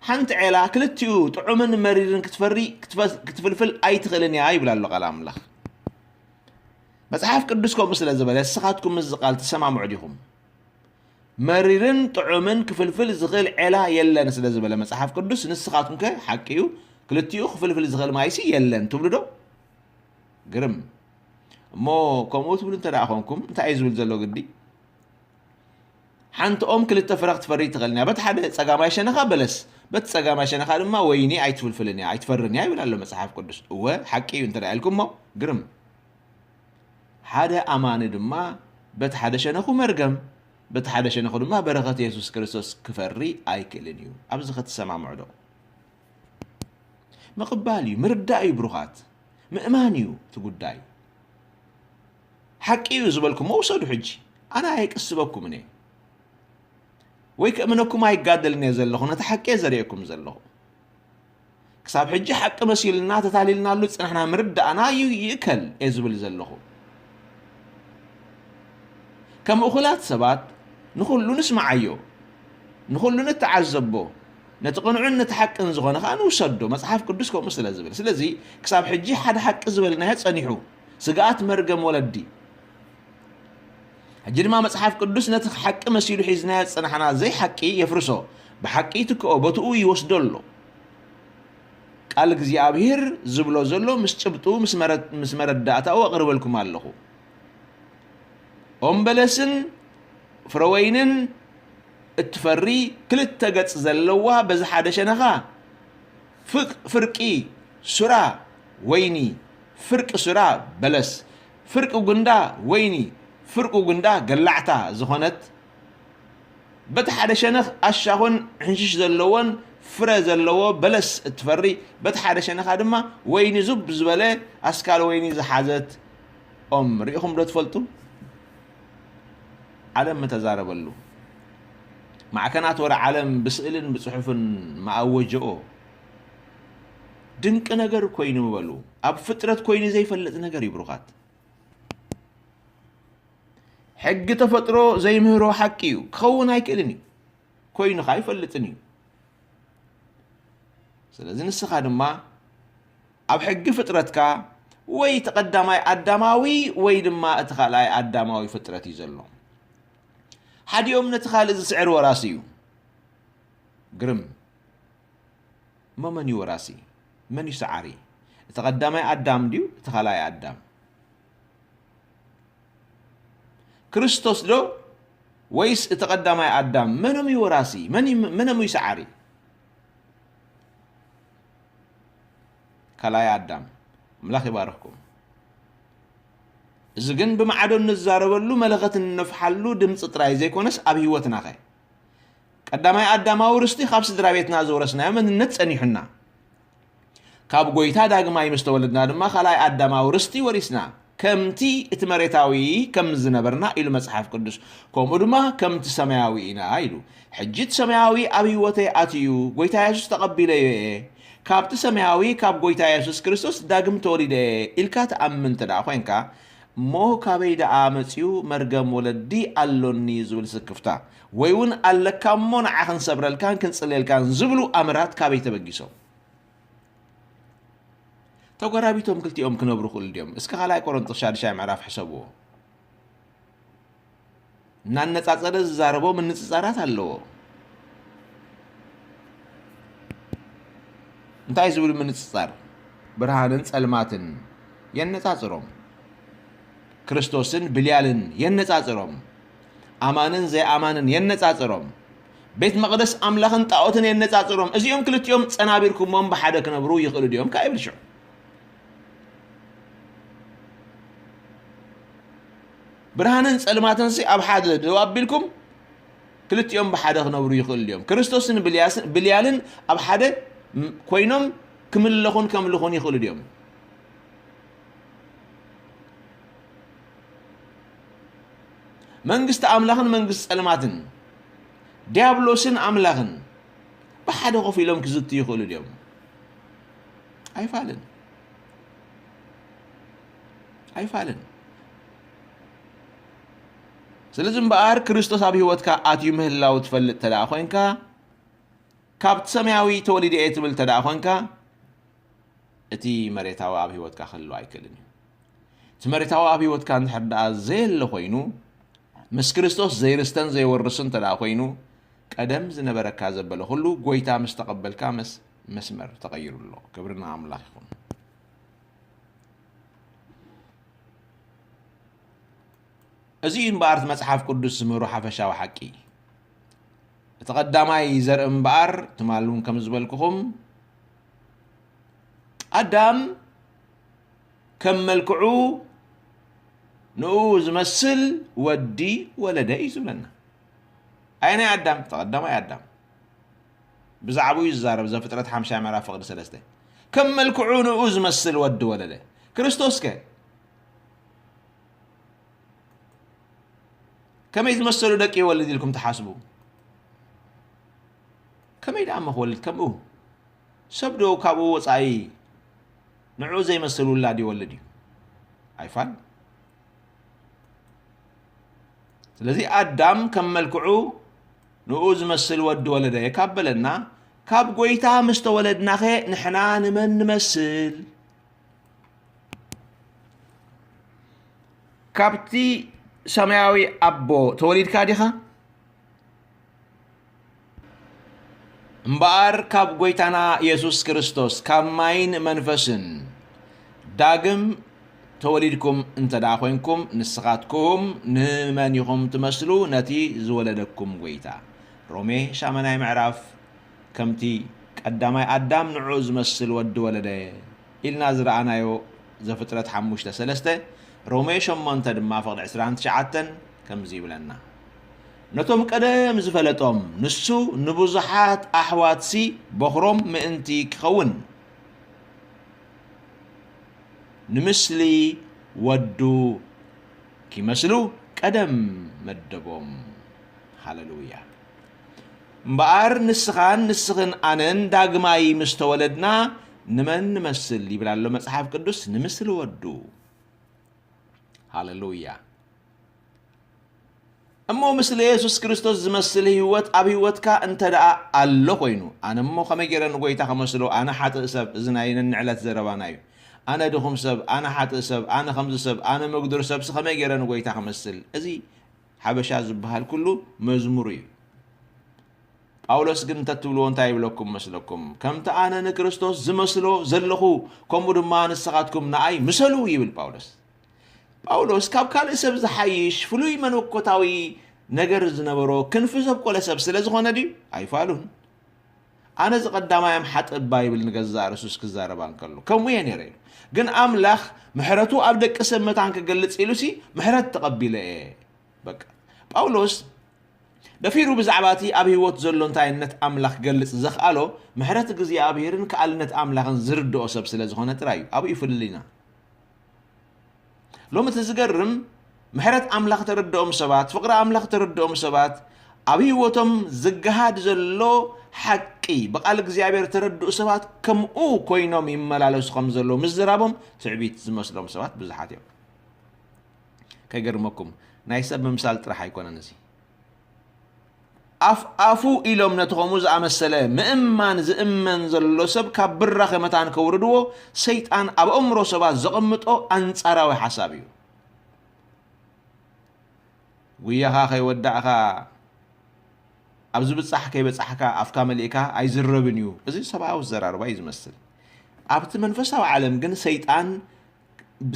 ሓንቲ ዔላ ክልቲኡ ጥዑምን መሪርን ክትፈሪ፣ ክትፈ-፣ ክትፍልፍል ኣይትኽእልን እያ ይብል ኣሎ ቃል ኣምላኽ። መጽሓፍ ቅዱስ ከምኡ ስለ ዝበለ፣ ንስኻትኩም ምስዚ ቃል ትሰማምዑ ዲኹም? መሪርን ጥዑምን ክፍልፍል ዝኽእል ዔላ የለን ስለ ዝበለ መጽሓፍ ቅዱስ፣ ንስኻትኩም ከ ሓቂ እዩ፣ ክልቲኡ ክፍልፍል ዝኽእል ማይሲ የለን ትብሉ ዶ? ግርም። እሞ ከምኡ ትብሉ እንተ ደኣ ኾንኩም፣ እንታይ እዩ ዝብል ዘሎ ግዲ? ሓንቲ ኦም ክልተ ፍረ ክትፈሪ ትኽእል እያ። በቲ ሓደ ጸጋማይ ሸነኻ በለስ፣ በቲ ጸጋማይ ሸነኻ ድማ ወይኒ ኣይትፍልፍልን እያ፣ ኣይትፈርን እያ ይብል ኣሎ መጽሓፍ ቅዱስ። እወ፣ ሓቂ እዩ እንተ ደኣ ኢልኩሞ፣ ግርም። ሓደ ኣማኒ ድማ በቲ ሓደ ሸነኹ መርገም፣ በቲ ሓደ ሸነኹ ድማ በረኸት የሱስ ክርስቶስ ክፈሪ ኣይክእልን እዩ። ኣብዚ ኸትሰማምዑ ዶ? ምቕባል እዩ፣ ምርዳእ እዩ ብሩኻት። ምእማን እዩ እቲ ጉዳይ። ሓቂ እዩ ዝበልኩሞ ውሰዱ ሕጂ። ኣነ ኣየቅስበኩምን እየ። ወይ ከእምነኩም ኣይጋደልን እየ ዘለኹ፣ ነቲ ሓቂ እየ ዘርእየኩም ዘለኹ። ክሳብ ሕጂ ሓቂ መሲሉና ተታሊልናሉ ዝጸናሕና ምርዳእና እዩ ይእከል እየ ዝብል ዘለኹ። ከም እኹላት ሰባት ንኹሉ ንስምዓዮ፣ ንኹሉ ንተዓዘቦ፣ ነቲ ቅኑዕን ነቲ ሓቅን ዝኾነ ኸኣ ንውሰዶ፣ መጽሓፍ ቅዱስ ከምኡ ስለ ዝብል። ስለዚ ክሳብ ሕጂ ሓደ ሓቂ ዝበልናዮ ጸኒሑ፣ ስግኣት መርገም ወለዲ። ሕጂ ድማ መጽሓፍ ቅዱስ ነቲ ሓቂ መሲሉ ሒዝናዮ ዝጸናሕና ዘይሓቂ የፍርሶ፣ ብሓቂ ይትክኦ፣ ቦትኡ ይወስዶ ኣሎ። ቃል እግዚኣብሔር ዝብሎ ዘሎ ምስ ጭብጡ፣ ምስ መረ-፣ ምስ መረዳእታኡ ኣቕርበልኩም ኣለኹ። ኦም በለስን ፍረ ወይንን እትፈሪ ክልተ ገጽ ዘለዋ፣ በዚ ሓደ ሸነኻ ፍቅ-፣ ፍርቂ ሱራ ወይኒ፣ ፍርቂ ሱራ በለስ፣ ፍርቂ ጉንዳ ወይኒ፣ ፍርቂ ጉንዳ ገላዕታ ዝኾነት፣ በቲ ሓደ ሸነኽ ኣሻኹን ሕንሽሽ ዘለዎን ፍረ ዘለዎ በለስ እትፈሪ፣ በቲ ሓደ ሸነኻ ድማ ወይኒ ዙብ ዝበለ ኣስካል ወይኒ ዝሓዘት ኦም ርኢኹም ዶ ትፈልጡ? ዓለም ምተዛረበሉ። ማዕከናት ወረ ዓለም ብስእልን ብጽሑፍን መኣወጀኦ። ድንቂ ነገር ኮይኑ ምበሉ። ኣብ ፍጥረት ኮይኑ ዘይፈልጥ ነገር እዩ ብሩኻት። ሕጊ ተፈጥሮ ዘይምህሮ ሓቂ እዩ። ክኸውን ኣይክእልን እዩ። ኮይኑ ኸኣ ኣይፈልጥን እዩ። ስለዚ ንስኻ ድማ ኣብ ሕጊ ፍጥረትካ ወይ እቲ ቀዳማይ ኣዳማዊ ወይ ድማ እቲ ካልኣይ ኣዳማዊ ፍጥረት እዩ ዘሎ። ሓዲኦም ነቲ ካልእ ዝስዕር ወራሲ እዩ። ግርም። እሞ መን እዩ ወራሲ? መን እዩ ሰዓሪ? እቲ ቀዳማይ ኣዳም ድዩ? እቲ ካልኣይ ኣዳም? ክርስቶስ ዶ ወይስ እቲ ቀዳማይ ኣዳም? መኖም እዩ ወራሲ? መን እዩ፣ መኖም እዩ ሰዓሪ? ካልኣይ ኣዳም። ኣምላኽ ይባርኽኩም። እዚ ግን ብማዕዶ እንዛረበሉ፣ መለኸት እንነፍሓሉ ድምፂ ጥራይ ዘይኮነስ ኣብ ህይወትናኸ? ቀዳማይ ኣዳማዊ ርስቲ ካብ ስድራ ቤትና ዝወረስናዮ መንነት ጸኒሑና። ካብ ጎይታ ዳግማይ ምስ ተወለድና ድማ ካልኣይ ኣዳማዊ ርስቲ ወሪስና። ከምቲ እቲ መሬታዊ ከም ዝነበርና ኢሉ መጽሓፍ ቅዱስ፣ ከምኡ ድማ ከምቲ ሰማያዊ ኢና ኢሉ። ሕጂ እቲ ሰማያዊ ኣብ ህይወተይ ኣትዩ፣ ጎይታ የሱስ ተቐቢለዮ እየ። ካብቲ ሰማያዊ፣ ካብ ጎይታ የሱስ ክርስቶስ ዳግም ተወሊደ እየ ኢልካ ትኣምን እንተ ደኣ ኮይንካ፣ እሞ ካበይ ደኣ መጺኡ መርገም ወለዲ ኣሎኒ ዝብል ስክፍታ፣ ወይ እውን ኣለካ እሞ ንዓ ክንሰብረልካን ክንጽልየልካን ዝብሉ ኣምራት ካበይ ተበጊሶም? ተጎራቢቶም ክልቲኦም ክነብሩ ክእሉ ድዮም? እስከ ካልኣይ ቆሮንቶስ ሻድሻይ ምዕራፍ ሕሰብዎ። እናነጻጸረ ዝዛረቦ ምንጽጻራት ኣለዎ። እንታይ ዝብል ምንጽጻር? ብርሃንን ጸልማትን የነጻጽሮም። ክርስቶስን ብልያልን የነጻጽሮም። ኣማንን ዘይኣማንን የነጻጽሮም። ቤት መቕደስ ኣምላኽን ጣኦትን የነጻጽሮም። እዚኦም ክልቲኦም ጸናቢርኩሞም ብሓደ ክነብሩ ይኽእሉ ድዮም? ከኣ ይብል ሽዑ። ብርሃንን ጸልማትንሲ ኣብ ሓደ ደው ኣቢልኩም ክልቲኦም ብሓደ ክነብሩ ይኽእሉ ድዮም? ክርስቶስን ብልያስን-፣ ብልያልን ኣብ ሓደ ም-፣ ኮይኖም ክምለኹን ከምልኹን ይኽእሉ ድዮም? መንግስቲ ኣምላኽን መንግስቲ ጸልማትን፣ ዲያብሎስን ኣምላኽን ብሓደ ኮፍ ኢሎም ክዝቱ ይኽእሉ ድዮም? ኣይፋልን። ኣይፋልን። ስለዚ እምበኣር ክርስቶስ ኣብ ህይወትካ ኣትዩ ምህላው ትፈልጥ እንተ ደኣ ኮይንካ፣ ካብቲ ሰማያዊ ተወሊደ እየ ትብል እንተ ደኣ ኮይንካ፣ እቲ መሬታዊ ኣብ ህይወትካ ክህሉ ኣይክእልን እዩ። እቲ መሬታዊ ኣብ ህይወትካ እንድሕር ደኣ ዘየለ ኮይኑ፣ ምስ ክርስቶስ ዘይርስተን ዘይወርስን እንተ ደኣ ኮይኑ፣ ቀደም ዝነበረካ ዘበለ ኩሉ ጎይታ ምስ ተቐበልካ መስ-፣ መስመር ተቐይሩ ኣሎ። ክብሪ ንኣምላኽ ይኹን። እዚ እዩ እምበኣር እቲ መጽሓፍ ቅዱስ ዝምህሮ ሓፈሻዊ ሓቂ። እቲ ቀዳማይ ዘርኢ እምበኣር፣ ትማል እውን ከም ዝበልኩኹም፣ ኣዳም ከም መልክዑ ንኡ ዝመስል ወዲ ወለደ እዩ ዝብለና። ኣየናይ ኣዳም? እቲ ቀዳማይ ኣዳም። ብዛዕባኡ እዩ ዝዛረብ ዘፍጥረት ሓምሻይ ምዕራፍ ፍቕዲ ሰለስተ። ከም መልክዑ ንኡ ዝመስል ወዲ ወለደ። ክርስቶስ ከ? ከመይ ዝመሰሉ ደቂ ይወልድ ኢልኩም ትሓስቡ? ከመይ ደኣ እሞ ክወልድ ከምኡ? ሰብ ዶ ካብኡ ወጻኢ ንዕኡ ዘይመስል ውላድ ይወልድ እዩ? ኣይፋል። ስለዚ ኣዳም ከም መልክዑ ንኡ ዝመስል ወዲ ወለደ ካብ በለና፣ ካብ ጎይታ ምስ ተወለድናኸ ንሕና ንመን ንመስል? ካብቲ ሰማያዊ ኣቦ ተወሊድካ ዲኻ? እምበኣር ካብ ጐይታና የሱስ ክርስቶስ ካብ ማይን መንፈስን ዳግም ተወሊድኩም እንተ ደኣ ኾይንኩም፣ ንስኻትኩም ንመን ኢኹም ትመስሉ? ነቲ ዝወለደኩም ጐይታ። ሮሜ ሻምናይ ምዕራፍ፣ ከምቲ ቀዳማይ ኣዳም ንዕኡ ዝመስል ወዲ ወለደ ኢልና ዝረኣናዮ ዘፍጥረት ሓሙሽተ ሰለስተ፣ ሮሜ ሸሞንተ ድማ ፍቕዲ ዕስራን ትሽዓተን ከምዚ ይብለና፣ ነቶም ቀደም ዝፈለጦም፣ ንሱ ንብዙሓት ኣሕዋትሲ በኹሮም ምእንቲ ክኸውን፣ ንምስሊ ወዱ ኪመስሉ ቀደም መደቦም። ሃሌሉያ። እምበኣር ንስኻን ንስኽን ኣነን ዳግማይ ምስ ተወለድና ንመን ንመስል ይብል ኣሎ መጽሓፍ ቅዱስ? ንምስሊ ወዱ። ሃሌሉያ። እሞ ምስለ የሱስ ክርስቶስ ዝመስል ህይወት ኣብ ህይወትካ እንተ ደኣ ኣሎ ኮይኑ፣ ኣነ እሞ ከመይ ገይረ ንጎይታ ክመስሎ? ኣነ ሓጥእ ሰብ፣ እዚ ናይ ነንዕለት ዘረባና እዩ። ኣነ ድኹም ሰብ፣ ኣነ ሓጥእ ሰብ፣ ኣነ ከምዚ ሰብ፣ ኣነ መግዱር ሰብሲ ከመይ ገይረ ንጎይታ ክመስል? እዚ ሓበሻ ዝበሃል ኩሉ መዝሙሩ እዩ። ጳውሎስ ግን እንተትብልዎ እንታይ ይብለኩም መስለኩም? ከምቲ ኣነ ንክርስቶስ ዝመስሎ ዘለኹ፣ ከምኡ ድማ ንስኻትኩም ንኣይ ምሰሉ ይብል ጳውሎስ። ጳውሎስ ካብ ካልእ ሰብ ዝሓይሽ ፍሉይ መለኮታዊ ነገር ዝነበሮ ክንፊ ዘብቆለ ሰብ ስለ ዝኾነ ድዩ? ኣይፋሉን። ኣነ እዚ ቀዳማይ እም ሓጥእ እባ ይብል ንገዛእ ርእሱስ ክዛረባ እንከሎ። ከምኡ እየ ነይረ ኢሉ። ግን ኣምላኽ ምሕረቱ ኣብ ደቂ ሰብ መታን ክገልጽ ኢሉሲ ምሕረት ተቐቢለ እየ። በቃ። ጳውሎስ ደፊሩ ብዛዕባ እቲ ኣብ ህይወት ዘሎ እንታይነት ኣምላኽ ክገልጽ ዘኽኣሎ፣ ምሕረት እግዚኣብሄርን ከኣልነት ኣምላኽን ዝርድኦ ሰብ ስለ ዝኾነ ጥራይ እዩ። ኣብኡ እዩ ፍልልይና። ሎሚ እቲ ዝገርም፣ ምሕረት ኣምላኽ ተረድኦም ሰባት፣ ፍቕሪ ኣምላኽ ተረድኦም ሰባት፣ ኣብ ህይወቶም ዝገሃድ ዘሎ ሓቂ ብቓል እግዚኣብሔር ተረድኡ ሰባት ከምኡ ኮይኖም ይመላለሱ ከም ዘለዉ ምዝራቦም ትዕቢት ዝመስሎም ሰባት ብዙሓት እዮም። ከይገርመኩም፣ ናይ ሰብ ምምሳል ጥራሕ ኣይኮነን እዚ። ኣፍ ኣፉ ኢሎም ነቲ ከምኡ ዝኣመሰለ ምእማን ዝእመን ዘሎ ሰብ ካብ ብራኸ መታን ከውርድዎ፣ ሰይጣን ኣብ ኣእምሮ ሰባት ዘቐምጦ ኣንጻራዊ ሓሳብ እዩ። ጉያኻ ከይወዳእካ፣ ኣብ ዝብጻሕ ከይበጻሕካ ኣፍካ መሊእካ ኣይዝረብን እዩ። እዚ ሰብኣዊ ኣዘራርባ እዩ ዝመስል። ኣብቲ መንፈሳዊ ዓለም ግን ሰይጣን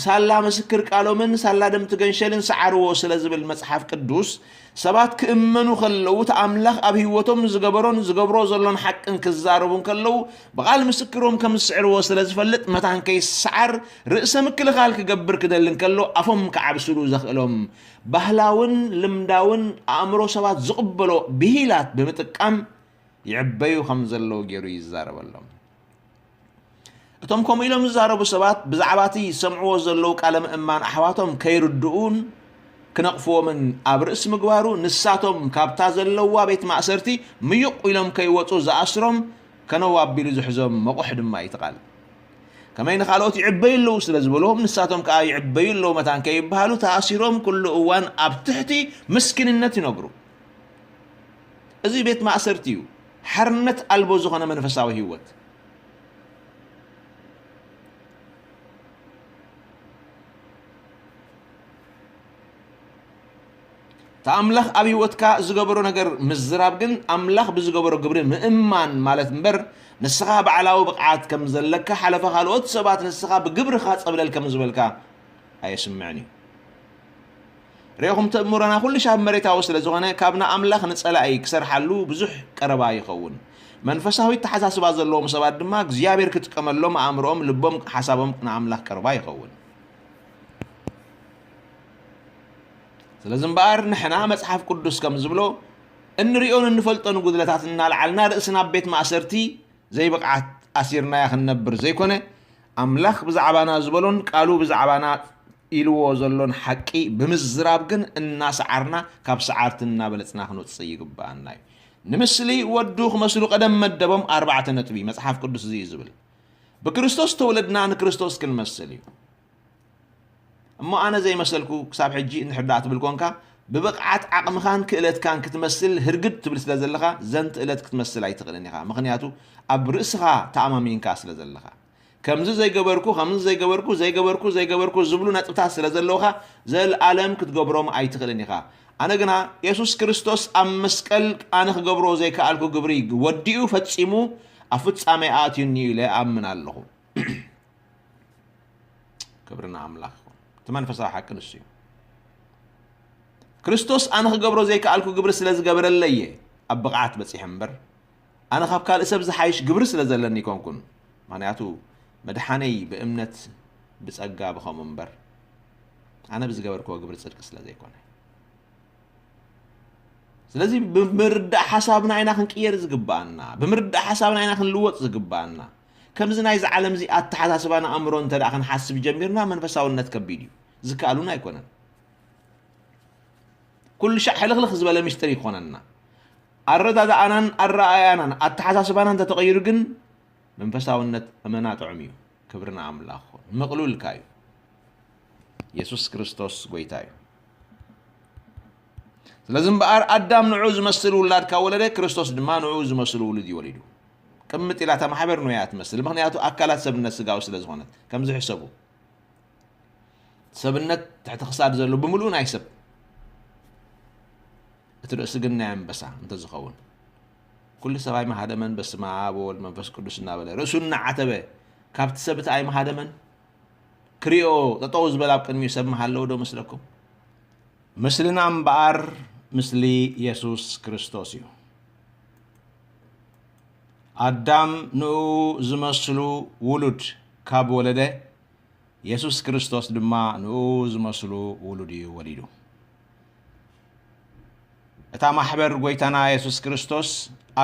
ሳላ ምስክር ቃሎምን ሳላ ደም ትገንሸልን ሰዓርዎ ስለ ዝብል መጽሓፍ ቅዱስ፣ ሰባት ክእመኑ ከለዉ፣ እቲ ኣምላኽ ኣብ ህይወቶም ዝገበሮን ዝገብሮ ዘሎን ሓቅን ክዛረቡ እንከለዉ፣ ብቓል ምስክሮም ከም ዝስዕርዎ ስለ ዝፈልጥ፣ መታን ከይሰዓር ርእሰ ምክልኻል ክገብር ክደሊ እንከሎ፣ ኣፎም ክዓብስሉ ዘኽእሎም ባህላውን ልምዳውን ኣእምሮ ሰባት ዝቕበሎ ብሂላት ብምጥቃም ይዕበዩ ከም ዘለዉ ገይሩ ይዛረበሎም። እቶም ከምኡ ኢሎም ዝዛረቡ ሰባት ብዛዕባ እቲ ዝሰምዕዎ ዘለዉ ቃለ ምእማን ኣሕዋቶም ከይርድኡን ክነቕፍዎምን ኣብ ርእሲ ምግባሩ፣ ንሳቶም ካብታ ዘለዋ ቤት ማእሰርቲ ምዩቕ ኢሎም ከይወጹ ዝኣስሮም፣ ከነው ኣቢሉ ዝሕዞም መቑሕ ድማ እዩ እቲ ቃል። ከመይ ንኻልኦት ይዕበዩ ኣለዉ ስለ ዝበልዎም፣ ንሳቶም ከኣ ይዕበዩ ኣለዉ መታን ከይበሃሉ ተኣሲሮም ኩሉ እዋን ኣብ ትሕቲ ምስኪንነት ይነብሩ። እዚ ቤት ማእሰርቲ እዩ፣ ሓርነት ኣልቦ ዝኾነ መንፈሳዊ ህይወት። እቲ ኣምላኽ ኣብ ህይወትካ ዝገበሮ ነገር ምዝራብ ግን፣ ኣምላኽ ብዝገበሮ ግብሪ ምእማን ማለት እምበር፣ ንስኻ ባዕላዊ ብቕዓት ከም ዘለካ፣ ሓለፈ ካልኦት ሰባት ንስኻ ብግብርኻ ጸብለል ከም ዝበልካ ኣየስምዕን እዩ። ርኢኹም፣ ተእምሮና ኩሉ ሻብ መሬታዊ ስለ ዝኾነ፣ ካብ ንኣምላኽ ንጸላኢ ክሰርሓሉ ብዙሕ ቀረባ ይኸውን። መንፈሳዊ ኣተሓሳስባ ዘለዎም ሰባት ድማ እግዚኣብሔር ክጥቀመሎም ኣእምሮኦም፣ ልቦም፣ ሓሳቦም ንኣምላኽ ቀረባ ይኸውን። ስለዚ እምበኣር ንሕና መጽሓፍ ቅዱስ ከም ዝብሎ እንርእዮን እንፈልጦን ጉድለታት እናልዓልና ርእስና ኣብ ቤት ማእሰርቲ ዘይብቕዓት ኣሲርናያ ክንነብር ዘይኮነ፣ ኣምላኽ ብዛዕባና ዝበሎን ቃሉ ብዛዕባና ኢልዎ ዘሎን ሓቂ ብምዝራብ ግን እናሰዓርና ካብ ሰዓርቲ እናበለጽና ክንወጽእ ይግብኣና እዩ። ንምስሊ ወዱ ክመስሉ ቀደም መደቦም ኣርባዕተ ነጥቢ መጽሓፍ ቅዱስ እዚ እዩ ዝብል። ብክርስቶስ ተወለድና ንክርስቶስ ክንመስል እዩ። እሞ ኣነ ዘይመሰልኩ ክሳብ ሕጂ እንድሕር ደኣ ትብል ኮንካ፣ ብብቕዓት ዓቕምኻን ክእለትካን ክትመስል ህርግድ ትብል ስለ ዘለኻ፣ ዘንትእለት ክትመስል ኣይትኽእልን ኢኻ። ምኽንያቱ ኣብ ርእስኻ ተኣማሚንካ ስለ ዘለኻ። ከምዚ ዘይገበርኩ፣ ከምዚ ዘይገበርኩ፣ ዘይገበርኩ፣ ዘይገበርኩ ዝብሉ ነጥብታት ስለ ዘለውኻ፣ ዘልኣለም ክትገብሮም ኣይትኽእልን ኢኻ። ኣነ ግና የሱስ ክርስቶስ ኣብ መስቀል ኣነ ክገብሮ ዘይከኣልኩ ግብሪ ወዲኡ ፈጺሙ ኣብ ፍጻሜ ኣእትዩኒ ኢለ ኣምን ኣለኹ። ክብሪ ንኣምላኽ ይኹን። እቲ መንፈሳዊ ሓቂ ንሱ እዩ። ክርስቶስ ኣነ ክገብሮ ዘይከኣልኩ ግብሪ ስለ ዝገበረለይ እየ ኣብ ብቕዓት በጺሐ እምበር፣ ኣነ ካብ ካልእ ሰብ ዝሓይሽ ግብሪ ስለ ዘለኒ ኣይኮንኩን። ምኽንያቱ መድሓነይ ብእምነት ብጸጋ ብኸምኡ እምበር፣ ኣነ ብዝገበርክዎ ግብሪ ጽድቂ ስለ ዘይኮነ። ስለዚ ብምርዳእ ሓሳብና ኢና ክንቅየር ዝግብኣና፣ ብምርዳእ ሓሳብና ኢና ክንልወጥ ዝግብኣና። ከምዚ ናይዚ ዓለም እዚ ኣተሓሳስባን ኣእምሮ እንተ ደኣ ክንሓስብ ጀሚርና፣ መንፈሳውነት ከቢድ እዩ። ዝከኣሉን ኣይኮነን። ኩሉ ሻዕ ሕልኽልኽ ዝበለ ምስጢር ይኾነና። ኣረዳድኣናን ኣረኣእያናን ኣተሓሳስባናን እንተተቐይሩ ግን፣ መንፈሳውነት እመና ጥዑም እዩ። ክብሪ ንኣምላኽ ይኹን። ምቕሉልካ እዩ። የሱስ ክርስቶስ ጐይታ እዩ። ስለዚ እምበኣር ኣዳም ንዕኡ ዝመስል ውላድ ካብ ወለደ፣ ክርስቶስ ድማ ንዕኡ ዝመስል ውሉድ እዩ ወሊዱ። ቅምጥ ኢላ እታ ማሕበር ንኡያ ትመስል። ምኽንያቱ ኣካላት ሰብነት ስጋዊ ስለ ዝኾነት። ከምዚ ሕሰቡ። ሰብነት ትሕቲ ክሳድ ዘሎ ብምሉኡ ናይ ሰብ፣ እቲ ርእሲ ግን ናይ ኣንበሳ እንተዝኸውን፣ ኩሉ ሰብ ኣይምሃደመን፣ በስመ ኣብ ወወልድ መንፈስ ቅዱስ እናበለ ርእሱ እናዓተበ፣ ካብቲ ሰብ እቲ ኣይምሃደመን? ክሪኦ ጠጠው ዝበለ ኣብ ቅድሚኡ ሰብ ምሃለዎ ዶ መስለኩም? ምስልና እምበኣር፣ ምስሊ የሱስ ክርስቶስ እዩ። ኣዳም ንኡ ዝመስሉ ውሉድ ካብ ወለደ፣ የሱስ ክርስቶስ ድማ ንኡ ዝመስሉ ውሉድ እዩ ወሊዱ። እታ ማሕበር ጐይታና የሱስ ክርስቶስ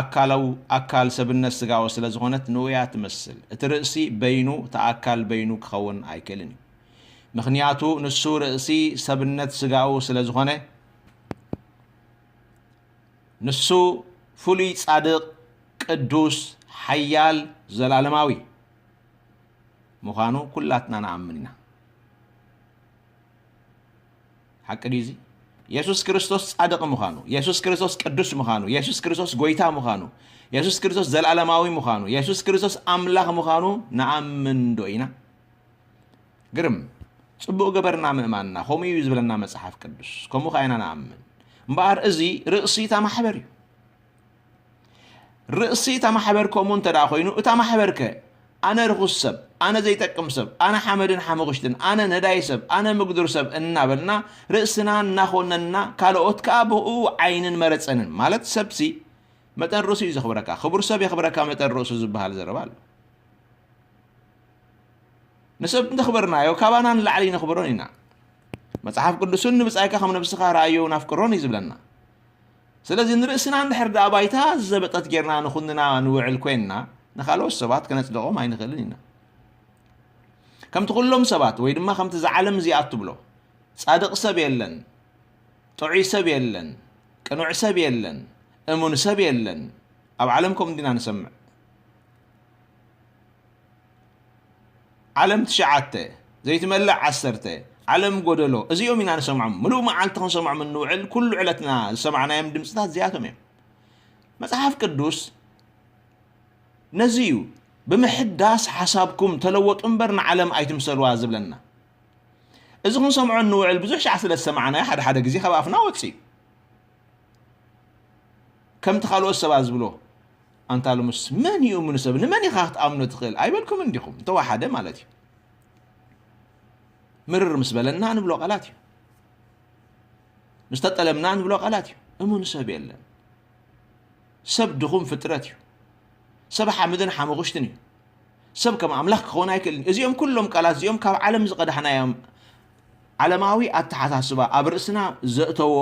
ኣካላው-፣ ኣካል ሰብነት ስጋዊ ስለ ዝኾነት ንኡ እያ ትመስል። እቲ ርእሲ በይኑ፣ እቲ ኣካል በይኑ ክኸውን ኣይክእልን እዩ። ምኽንያቱ ንሱ ርእሲ ሰብነት ስጋኡ ስለ ዝኾነ፣ ንሱ ፍሉይ ጻድቕ፣ ቅዱስ፣ ሓያል፣ ዘላለማዊ ምዃኑ ኩላትና ንኣምን ኢና። ሓቂ ድዩ እዚ? የሱስ ክርስቶስ ጻድቕ ምዃኑ፣ የሱስ ክርስቶስ ቅዱስ ምዃኑ፣ የሱስ ክርስቶስ ጎይታ ምዃኑ፣ የሱስ ክርስቶስ ዘላለማዊ ምዃኑ፣ የሱስ ክርስቶስ ኣምላኽ ምዃኑ ንኣምን ዶ ኢና? ግርም። ጽቡቕ ገበርና ምእማንና፣ ከምኡ እዩ ዝብለና መጽሓፍ ቅዱስ። ከምኡ ከኣ ኢና ንኣምን። እምበኣር እዚ ርእሲ እታ ማሕበር እዩ። ርእሲ እታ ማሕበር ከምኡ እንተ ደኣ ኮይኑ፣ እታ ማሕበርከ ኣነ ርኹስ ሰብ፣ ኣነ ዘይጠቅም ሰብ፣ ኣነ ሓመድን ሓመኹሽትን፣ ኣነ ነዳይ ሰብ፣ ኣነ ምግዱር ሰብ እናበልና ርእስና እናኾነንና፣ ካልኦት ከኣ ብእኡ ዓይንን መረጸንን፣ ማለት ሰብሲ መጠን ርእሱ እዩ ዘኽብረካ። ክቡር ሰብ የኽብረካ መጠን ርእሱ ዝበሃል ዘረባ ኣሎ። ንሰብ እንተኽበርናዮ፣ ካባና ንላዕሊ ነኽብሮን ኢና። መጽሓፍ ቅዱስን ንብጻይካ ከም ነብስኻ ረኣዮ ናፍቅሮን እዩ ዝብለና። ስለዚ ንርእስና እንድሕር ደኣ ባይታ ዝዘበጠት ጌርና ንኹንና ንውዕል ኮይንና፣ ንኻልኦት ሰባት ከነጽድቖም ኣይንኽእልን ኢና። ከምቲ ኩሎም ሰባት ወይ ድማ ከምቲ እዛ ዓለም እዚኣ እትብሎ፣ ጻድቕ ሰብ የለን፣ ጥዑይ ሰብ የለን፣ ቅኑዕ ሰብ የለን፣ እሙን ሰብ የለን። ኣብ ዓለም ከምኡ እንዲና ንሰምዕ። ዓለም ትሽዓተ፣ ዘይትመልእ ዓሰርተ፣ ዓለም ጎደሎ፣ እዚኦም ኢና ንሰምዖም። ምሉእ መዓልቲ ክንሰምዖም እንውዕል፣ ኩሉ ዕለትና ዝሰማዕናዮም ድምፅታት እዚኣቶም እዮም። መጽሓፍ ቅዱስ ነዚ እዩ፣ "ብምሕዳስ ሓሳብኩም ተለወጡ እምበር ንዓለም ኣይትምሰልዋ" ዝብለና። እዚ ክንሰምዖ እንውዕል ብዙሕ ሻዕ ስለ ዝሰማዕናዮ፣ ሓደ ሓደ ግዜ ካብ ኣፍና ወፅእ እዩ። ከምቲ ካልኦት ሰባት ዝብሎ፣ "ኣንታ ሎምስ መን እዩ እሙን ሰብ? ንመን ኢኻ ክትኣምኖ ትኽእል?" ኣይበልኩምን ዲኹም? እንተወሓደ ማለት እዩ። ምርር ምስ በለና ንብሎ ቃላት እዩ። ምስ ተጠለምና ንብሎ ቃላት እዩ። እሙን ሰብ የለን። ሰብ ድኹም ፍጥረት እዩ። ሰብ ሓመድን ሓመኹሽትን እዩ። ሰብ ከም ኣምላኽ ክኸውን ኣይክእልን። እዚኦም ኩሎም ቃላት እዚኦም ካብ ዓለም ዝቐዳሕናዮም፣ ዓለማዊ ኣተሓሳስባ ኣብ ርእስና ዘእተዎ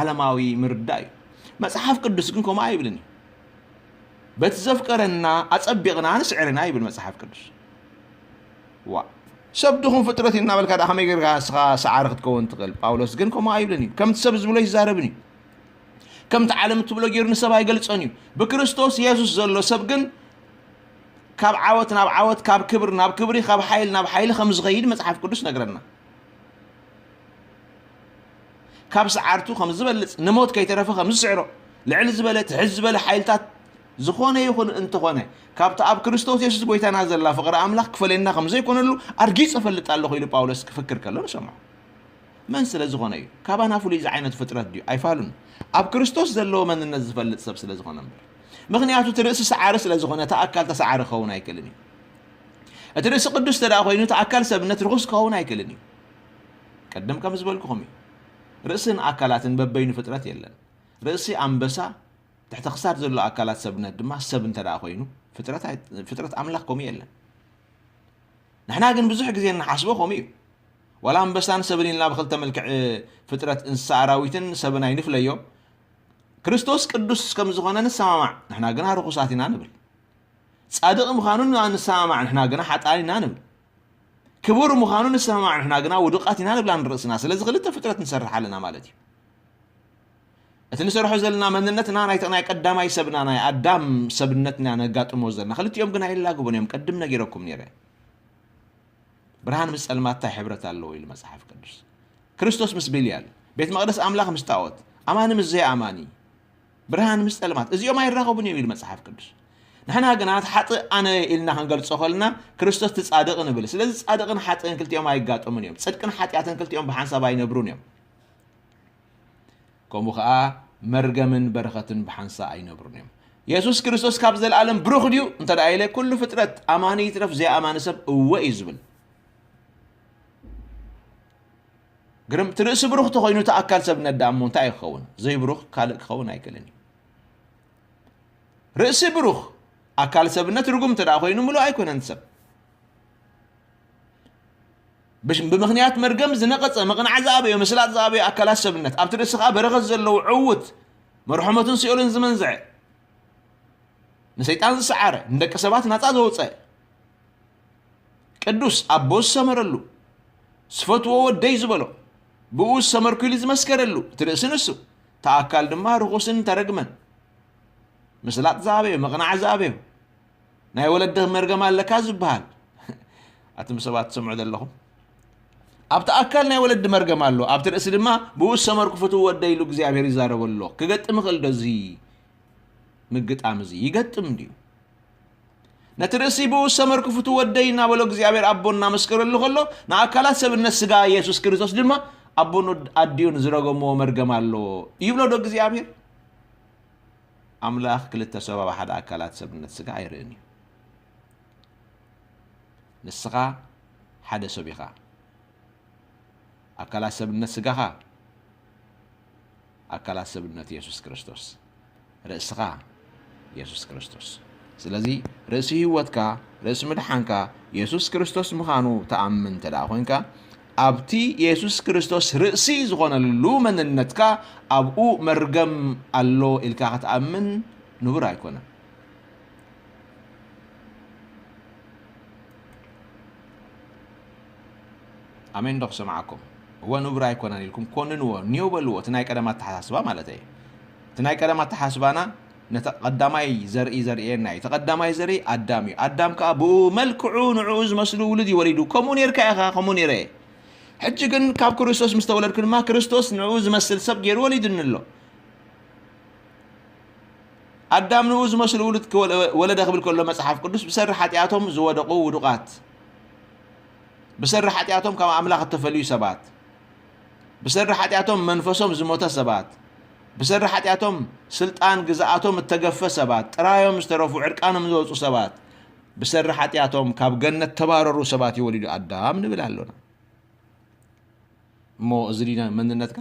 ዓለማዊ ምርዳእ እዩ። መጽሓፍ ቅዱስ ግን ከምኡ ኣይብልን እዩ። "በቲ ዘፍቀረና ኣጸቢቕና ንስዕር ኢና" ይብል መጽሓፍ ቅዱስ። ዋ፣ ሰብ ድኹም ፍጥረት እዩ እናበልካ ደኣ ከመይ ጌርካ ንስኻ ሰዓሪ ክትከውን ትኽእል? ጳውሎስ ግን ከምኡ ኣይብልን እዩ። ከምቲ ሰብ ዝብሎ ኣይዛረብን እዩ። ከምቲ ዓለም እትብሎ ገይሩ ንሰብ ኣይገልጾን እዩ። ብክርስቶስ የሱስ ዘሎ ሰብ ግን ካብ ዓወት ናብ ዓወት፣ ካብ ክብሪ ናብ ክብሪ፣ ካብ ሓይሊ ናብ ሓይሊ ከም ዝኸይድ መጽሓፍ ቅዱስ ነግረና። ካብ ሰዓርቱ ከም ዝበልጽ፣ ንሞት ከይተረፈ ከም ዝስዕሮ፣ ልዕል ዝበለ፣ ትሕት ዝበለ ሓይልታት ዝኾነ ይኹን እንተኾነ፣ ካብቲ ኣብ ክርስቶስ የሱስ ጎይታና ዘላ ፍቕሪ ኣምላኽ ክፈልየና ከም ዘይኮነሉ ኣርጊጸ እፈልጥ ኣለኹ ኢሉ ጳውሎስ ክፍክር ከሎ ንሰምዖ። መን ስለ ዝኾነ እዩ? ካባና ፍሉይ ዝዓይነቱ ፍጥረት ድዩ? ኣይፋሉን። ኣብ ክርስቶስ ዘለዎ መንነት ዝፈልጥ ሰብ ስለ ዝኾነ እምበር። ምኽንያቱ እቲ ርእሲ ሰዓሪ ስለ ዝኾነ፣ እቲ ኣካል ተሰዓሪ ክኸውን ኣይክእልን እዩ። እቲ ርእሲ ቅዱስ እንተ ደኣ ኮይኑ፣ እቲ ኣካል ሰብነት ርኹስ ክኸውን ኣይክእልን እዩ። ቅድም ከም ዝበልኩኹም እዩ። ርእስን ኣካላትን በበይኑ ፍጥረት የለን። ርእሲ ኣንበሳ፣ ትሕቲ ክሳድ ዘሎ ኣካላት ሰብነት ድማ ሰብ እንተ ደኣ ኮይኑ፣ ፍጥረት ኣይ-፣ ፍጥረት ኣምላኽ ከምኡ የለን። ንሕና ግን ብዙሕ ግዜ እንሓስቦ ከምኡ እዩ። ዋላ ኣንበሳን ሰብን ኢልና ብኽልተ መልክዕ ፍጥረት እንስሳ ኣራዊትን ሰብን ኣይንፍለዮ። ክርስቶስ ቅዱስ ከም ዝኾነ ንሰማማዕ፣ ንሕና ግና ርኹሳት ኢና ንብል። ጻድቕ ምዃኑ ንሰማማዕ፣ ንሕና ግና ሓጥኣን ኢና ንብል። ክቡር ምዃኑ ንሰማማዕ፣ ንሕና ግና ውዱቓት ኢና ንብላ ንርእስና። ስለዚ ክልተ ፍጥረት ንሰርሕ ኣለና ማለት እዩ። እቲ ንሰርሖ ዘለና መንነትና ናይቲ ናይ ቀዳማይ ሰብና ናይ ኣዳም ሰብነትና ነጋጥሞ ዘለና። ክልቲኦም ግን ኣይላግቡን እዮም። ቅድም ነጊረኩም ነይረ። ብርሃን ምስ ጸልማት እንታይ ሕብረት ኣለዎ ኢሉ መጽሓፍ ቅዱስ። ክርስቶስ ምስ ቤልያል፣ ቤት መቕደስ ኣምላኽ ምስ ጣዖት፣ ኣማኒ ምስ ዘይኣማኒ፣ ብርሃን ምስ ጸልማት፣ እዚኦም ኣይራኸቡን እዮም ኢሉ መጽሓፍ ቅዱስ። ንሕና ግና እቲ ሓጥእ ኣነ ኢልና ክንገልጾ ከልና፣ ክርስቶስ እቲ ጻድቕ ንብል። ስለዚ ጻድቕን ሓጥእን ክልቲኦም ኣይጋጠሙን እዮም። ጽድቅን ሓጢኣትን ክልቲኦም ብሓንሳብ ኣይነብሩን እዮም። ከምኡ ኸኣ መርገምን በረኸትን ብሓንሳእ ኣይነብሩን እዮም። የሱስ ክርስቶስ ካብ ዘለኣለም ብሩኽ ድዩ? እንተ ደኣ ኢለ፣ ኩሉ ፍጥረት፣ ኣማኒ ይትረፍ ዘይኣማኒ ሰብ፣ እወ እዩ ዝብል። ግርም፣ እቲ ርእሲ ብሩኽ ተኾይኑ፣ እቲ ኣካል ሰብነት ደኣ እሞ እንታይ እዩ ክኸውን? ዘይብሩኽ ካልእ ክኸውን ኣይክእልን እዩ። ርእሲ ብሩኽ፣ ኣካል ሰብነት ርጉም እንተ ደኣ ኮይኑ፣ ምሉእ ኣይኮነን ሰብ። ብሽ-፣ ብምኽንያት መርገም ዝነቐጸ፣ ምቕናዕ ዝኣበዮ፣ ምስላጥ ዝኣበዮ ኣካላት ሰብነት፣ ኣብቲ ርእሲ ኸኣ በረኸት ዘለዎ ዕዉት፣ መርሖ ሞትን ሲኦልን ዝመንዝዐ፣ ንሰይጣን ዝሰዓረ፣ ንደቂ ሰባት ናጻ ዘውጸ፣ ቅዱስ ኣቦ ዝሰመረሉ፣ ዝፈትዎ ወደይ ዝበሎ፣ ብኡ ዝሰመርኩ ኢሉ ዝመስከረሉ፣ እቲ ርእሲ ንሱ፣ እቲ ኣካል ድማ ርኹስን ተረግመን። ምስላጥ ዝኣበዮ፣ ምቕናዕ ዝኣበዮ፣ ናይ ወለዲ መርገም ኣለካ ዝበሃል። ኣቱም ሰባት ትሰምዑ ዘለኹም፣ ኣብቲ ኣካል ናይ ወለዲ መርገም ኣሎ፣ ኣብቲ ርእሲ ድማ ብኡ ዝሰመርኩ ፍትው ወደይ ኢሉ እግዚኣብሔር ይዛረበ ኣሎ። ክገጥም ይኽእል ዶ እዚ ምግጣም እዚ? ይገጥም ድዩ? ነቲ ርእሲ ብኡ ዝሰመርኩ ፍትው ወደይ እናበሎ እግዚኣብሔር ኣቦ እናመስከረሉ ከሎ፣ ንኣካላት ሰብነት ስጋ የሱስ ክርስቶስ ድማ ኣቦን ኣዲኡን ዝረገምዎ መርገም ኣሎ ይብሎ ዶ እግዚኣብሔር? ኣምላኽ ክልተ ሰብ ኣብ ሓደ ኣካላት ሰብነት ስጋ ኣይርእን እዩ። ንስኻ ሓደ ሰብ ኢኻ። ኣካላት ሰብነት ስጋኻ፣ ኣካላት ሰብነት የሱስ ክርስቶስ። ርእስኻ የሱስ ክርስቶስ። ስለዚ ርእሲ ህይወትካ፣ ርእሲ ምድሓንካ የሱስ ክርስቶስ ምዃኑ ትኣምን እንተ ደኣ ኮይንካ፣ ኣብቲ የሱስ ክርስቶስ ርእሲ ዝኾነሉ መንነትካ ኣብኡ መርገም ኣሎ ኢልካ ክትኣምን ንቡር ኣይኮነን። ኣሜን ዶ ክሰምዓኩም? እወ ንቡር ኣይኮነን ኢልኩም ኮንንዎ፣ ኒዮ በልዎ። እቲ ናይ ቀደም ኣተሓሳስባ ማለት እየ። እቲ ናይ ቀደም ኣተሓሳስባና ነቲ ቀዳማይ ዘርኢ ዘርእየና እዩ። እቲ ቀዳማይ ዘርኢ ኣዳም እዩ። ኣዳም ከኣ ብኡ መልክዑ ንዕኡ ዝመስሉ ውሉድ እዩ ወሊዱ። ከምኡ ኔርካ ኢኻ፣ ከምኡ ኔረ እየ። ሕጂ ግን ካብ ክርስቶስ ምስ ተወለድኩ ድማ ክርስቶስ ንዕኡ ዝመስል ሰብ ገይሩ ወሊዱኒ ኣሎ። ኣዳም ንኡ ዝመስሉ ውሉድ ክወለ-፣ ወለደ ክብል ከሎ መጽሓፍ ቅዱስ ብሰሪ ሓጢኣቶም ዝወደቑ ውዱቓት፣ ብሰሪ ሓጢኣቶም ካብ ኣምላኽ እተፈልዩ ሰባት፣ ብሰሪ ሓጢኣቶም መንፈሶም ዝሞተ ሰባት፣ ብሰሪ ሓጢኣቶም ስልጣን ግዝኣቶም እተገፈ ሰባት፣ ጥራዮም ዝተረፉ ዕርቃኖም ዝወጹ ሰባት፣ ብሰሪ ሓጢኣቶም ካብ ገነት ተባረሩ ሰባት እዩ ወሊዱ ኣዳም ንብል ኣሎና። እሞ እዚ ድዩ መንነትካ?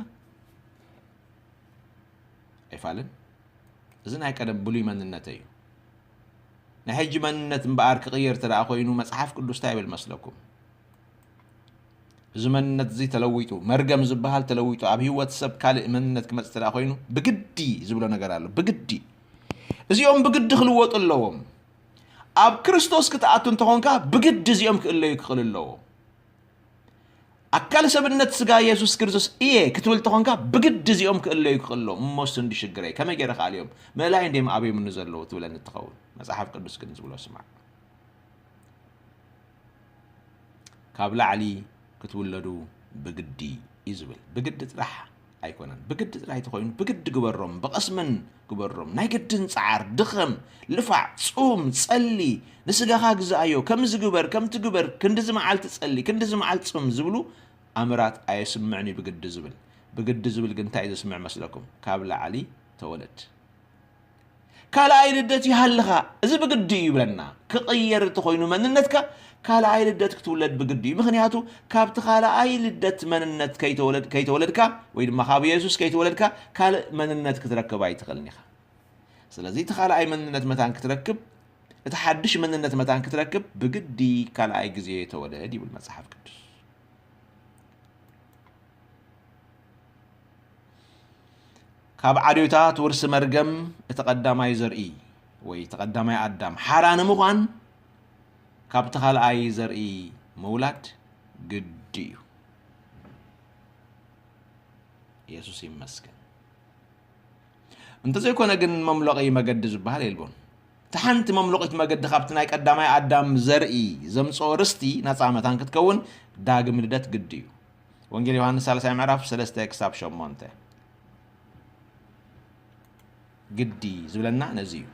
ኣይፋልን። እዚ ናይ ቀደም ብሉይ መንነተይ እዩ። ናይ ሕጂ መንነት እምበኣር ክቕየር እንተ ደኣ ኮይኑ መጽሓፍ ቅዱስ እንታይ ይብል መስለኩም? እዚ መንነት እዚ ተለዊጡ፣ መርገም ዝበሃል ተለዊጡ፣ ኣብ ህይወት ሰብ ካልእ መንነት ክመጽእ እንተ ደኣ ኮይኑ ብግዲ ዝብሎ ነገር ኣሎ። ብግዲ። እዚኦም ብግዲ ክልወጡ ኣለዎም። ኣብ ክርስቶስ ክትኣቱ እንተኾንካ ብግዲ እዚኦም ክእለዩ ክኽእል ኣለዎም። ኣካል ሰብነት ስጋ የሱስ ክርስቶስ እየ ክትብል ተኾንካ ብግዲ እዚኦም ክእለዩ ክኽእሎም እሞ እሱ እንዲ ሽግረይ ከመይ ገይረ ክኣልዮም? ምእላይ እንዲም ኣብዮምኒ ዘለዉ ትብለኒ ትኸውን። መጽሓፍ ቅዱስ ግን ዝብሎ ስማዕ። ካብ ላዕሊ ክትውለዱ ብግዲ እዩ ዝብል። ብግዲ ጥራሕ ኣይኮነን። ብግዲ ጥራይ ተኾይኑ ብግዲ ግበሮም፣ ብቐስምን ግበሮም። ናይ ግድን ጸዓር፣ ድኸም፣ ልፋዕ፣ ጹም፣ ጸሊ፣ ንስጋኻ ግዛኣዮ፣ ከምዚ ግበር፣ ከምቲ ግበር፣ ክንድዚ መዓልቲ ጸሊ፣ ክንድዚ መዓልቲ ጽም ዝብሉ ኣምራት ኣየስምዕን እዩ ብግዲ ዝብል። ብግዲ ዝብል ግን እንታይ እዩ ዘስምዕ መስለኩም? ካብ ላዕሊ ተወለድ። ካልኣይ ልደት ይሃልኻ። እዚ ብግዲ እዩ ይብለና። ክቕየር እንተኾይኑ መንነትካ፣ ካልኣይ ልደት ክትውለድ ብግዲ እዩ። ምኽንያቱ ካብቲ ካልኣይ ልደት መንነት ከይተወለድ-፣ ከይተወለድካ፣ ወይ ድማ ካብ የሱስ ከይተወለድካ፣ ካልእ መንነት ክትረክብ ኣይትኽእልን ኢኻ። ስለዚ እቲ ካልኣይ መንነት መታን ክትረክብ፣ እቲ ሓድሽ መንነት መታን ክትረክብ፣ ብግዲ ካልኣይ ግዜ ተወለድ ይብል መጽሓፍ ቅዱስ። ካብ ዓድዮታት ውርሲ መርገም እቲ ቀዳማይ ዘርኢ ወይ እቲ ቀዳማይ ኣዳም ሓራ ንምዃን ካብቲ ካልኣይ ዘርኢ ምውላድ ግዲ እዩ። የሱስ ይመስገን። እንተዘይኮነ ግን መምለቒ መገዲ ዝበሃል የልቦን። እቲ ሓንቲ መምለቒት መገዲ ካብቲ ናይ ቀዳማይ ኣዳም ዘርኢ ዘምጽኦ ርስቲ ናጻ መታን ክትከውን ዳግም ልደት ግዲ እዩ። ወንጌል ዮሃንስ ሳልሳይ ምዕራፍ ሰለስተ ክሳብ ሸሞንተ። ግዲ ዝብለና ነዚ እዩ።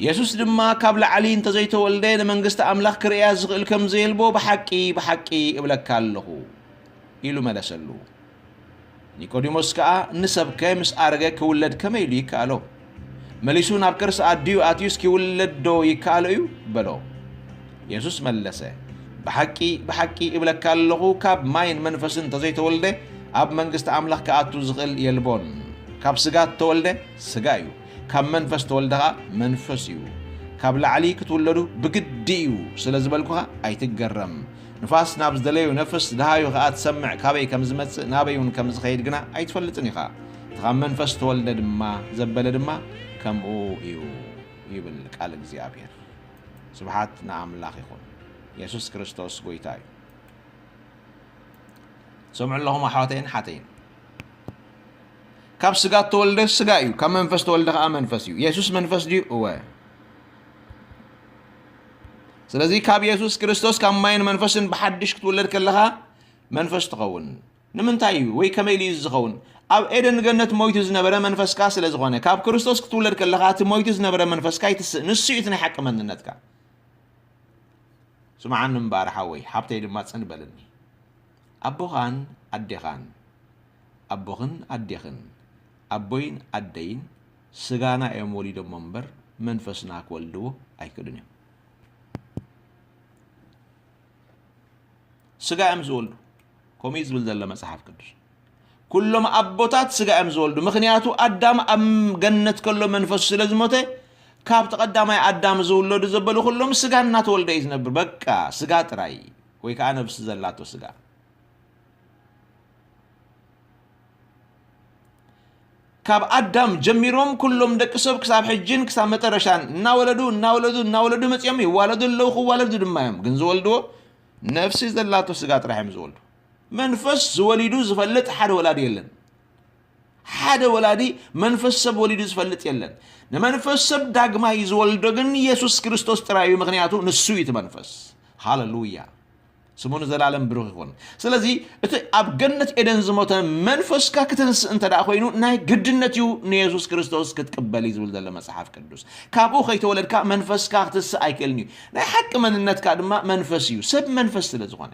የሱስ ድማ ካብ ላዕሊ እንተዘይተወልደ ንመንግስቲ ኣምላኽ ክርእያ ዝኽእል ከም ዘየልቦ ብሓቂ፣ ብሓቂ እብለካ ኣለኹ ኢሉ መለሰሉ። ኒቆዲሞስ ከኣ ንሰብከ ምስ ኣረገ ክውለድ ከመይ ኢሉ ይከኣሎ? መሊሱ ናብ ከርሲ ኣዲኡ ኣትዩስ ኪውለድ ዶ ይከኣሎ እዩ? በሎ። የሱስ መለሰ፣ ብሓቂ፣ ብሓቂ እብለካ ኣለኹ፣ ካብ ማይን መንፈስን እንተዘይተወልደ ኣብ መንግስቲ ኣምላኽ ክኣቱ ዝኽእል የልቦን። ካብ ስጋ እተወልደ ስጋ እዩ፣ ካብ መንፈስ እተወልደ ኸኣ መንፈስ እዩ። ካብ ላዕሊ ክትውለዱ ብግዲ እዩ ስለ ዝበልኩኻ ኣይትገረም። ንፋስ ናብ ዝደለዮ ነፍስ ደሃዩ ኸኣ ትሰምዕ፣ ካበይ ከም ዝመጽእ ናበይ እውን ከም ዝኸይድ ግና ኣይትፈልጥን ኢኻ። እቲ ካብ መንፈስ ዝተወልደ ድማ ዘበለ ድማ ከምኡ እዩ ይብል ቃል እግዚኣብሔር። ስብሓት ንኣምላኽ ይኹን። የሱስ ክርስቶስ ጎይታ እዩ። ሰምዑ ኣለኹም ኣሕዋተይን ሓተይን። ካብ ስጋ እተወልደ ስጋ እዩ፣ ካብ መንፈስ ተወልደ ከኣ መንፈስ እዩ። የሱስ መንፈስ ድዩ? እወ። ስለዚ ካብ የሱስ ክርስቶስ ካብ ማይን መንፈስን ብሓድሽ ክትውለድ ከለኻ መንፈስ ትኸውን። ንምንታይ እዩ ወይ ከመይ ኢሉ እዩ ዝኸውን? ኣብ ኤደን ገነት ሞይቱ ዝነበረ መንፈስካ ስለ ዝኾነ፣ ካብ ክርስቶስ ክትውለድ ከለኻ እቲ ሞይቱ ዝነበረ መንፈስካ ይትስእ። ንሱ እዩ እቲ ናይ ሓቂ መንነትካ። ስምዓኒ እምበኣር ሓወይ፣ ሓብተይ ድማ ጽን በልኒ። ኣቦኻን ኣዴኻን፣ ኣቦኽን ኣዴኽን፣ ኣቦይን ኣደይን ስጋና እዮም ወሊዶሞ እምበር መንፈስና ክወልድዎ ኣይክእሉን እዮም። ስጋ እዮም ዝወልዱ። ከምኡ እዩ ዝብል ዘሎ መጽሓፍ ቅዱስ። ኩሎም ኣቦታት ስጋ እዮም ዝወልዱ። ምኽንያቱ ኣዳም ኣብ ገነት ከሎ መንፈሱ ስለ ዝሞተ፣ ካብቲ ቀዳማይ ኣዳም ዝውለዱ ዘበሉ ኩሎም ስጋ እናተወልደ እዩ ዝነብር። በቃ ስጋ ጥራይ፣ ወይ ከዓ ነብሲ ዘላቶ ስጋ። ካብ ኣዳም ጀሚሮም ኩሎም ደቂ ሰብ ክሳብ ሕጅን ክሳብ መጠረሻን እናወለዱ፣ እናወለዱ፣ እናወለዱ መጺኦም ይዋለዱ ኣለዉ፣ ክዋለዱ ድማ እዮም። ግን ዝወልድዎ ነፍሲ ዘላቶ ስጋ ጥራሕ እዮም ዝወልዱ። መንፈስ ዝወሊዱ ዝፈልጥ ሓደ ወላዲ የለን። ሓደ ወላዲ መንፈስ ሰብ ወሊዱ ዝፈልጥ የለን። ንመንፈስ ሰብ ዳግማይ ዝወልዶ ግን የሱስ ክርስቶስ ጥራይ እዩ፣ ምኽንያቱ ንሱ እዩ እቲ መንፈስ። ሃሌሉያ። ስሙ ንዘላለም ብሩኽ ይኹን። ስለዚ እቲ ኣብ ገነት ኤደን ዝሞተ መንፈስካ ክትንስእ እንተ ደኣ ኮይኑ፣ ናይ ግድነት እዩ ንየሱስ ክርስቶስ ክትቅበል እዩ ዝብል ዘሎ መጽሓፍ ቅዱስ። ካብኡ ከይተወለድካ መንፈስካ ክትስእ ኣይክእልን እዩ። ናይ ሓቂ መንነትካ ድማ መንፈስ እዩ፣ ሰብ መንፈስ ስለ ዝኾነ።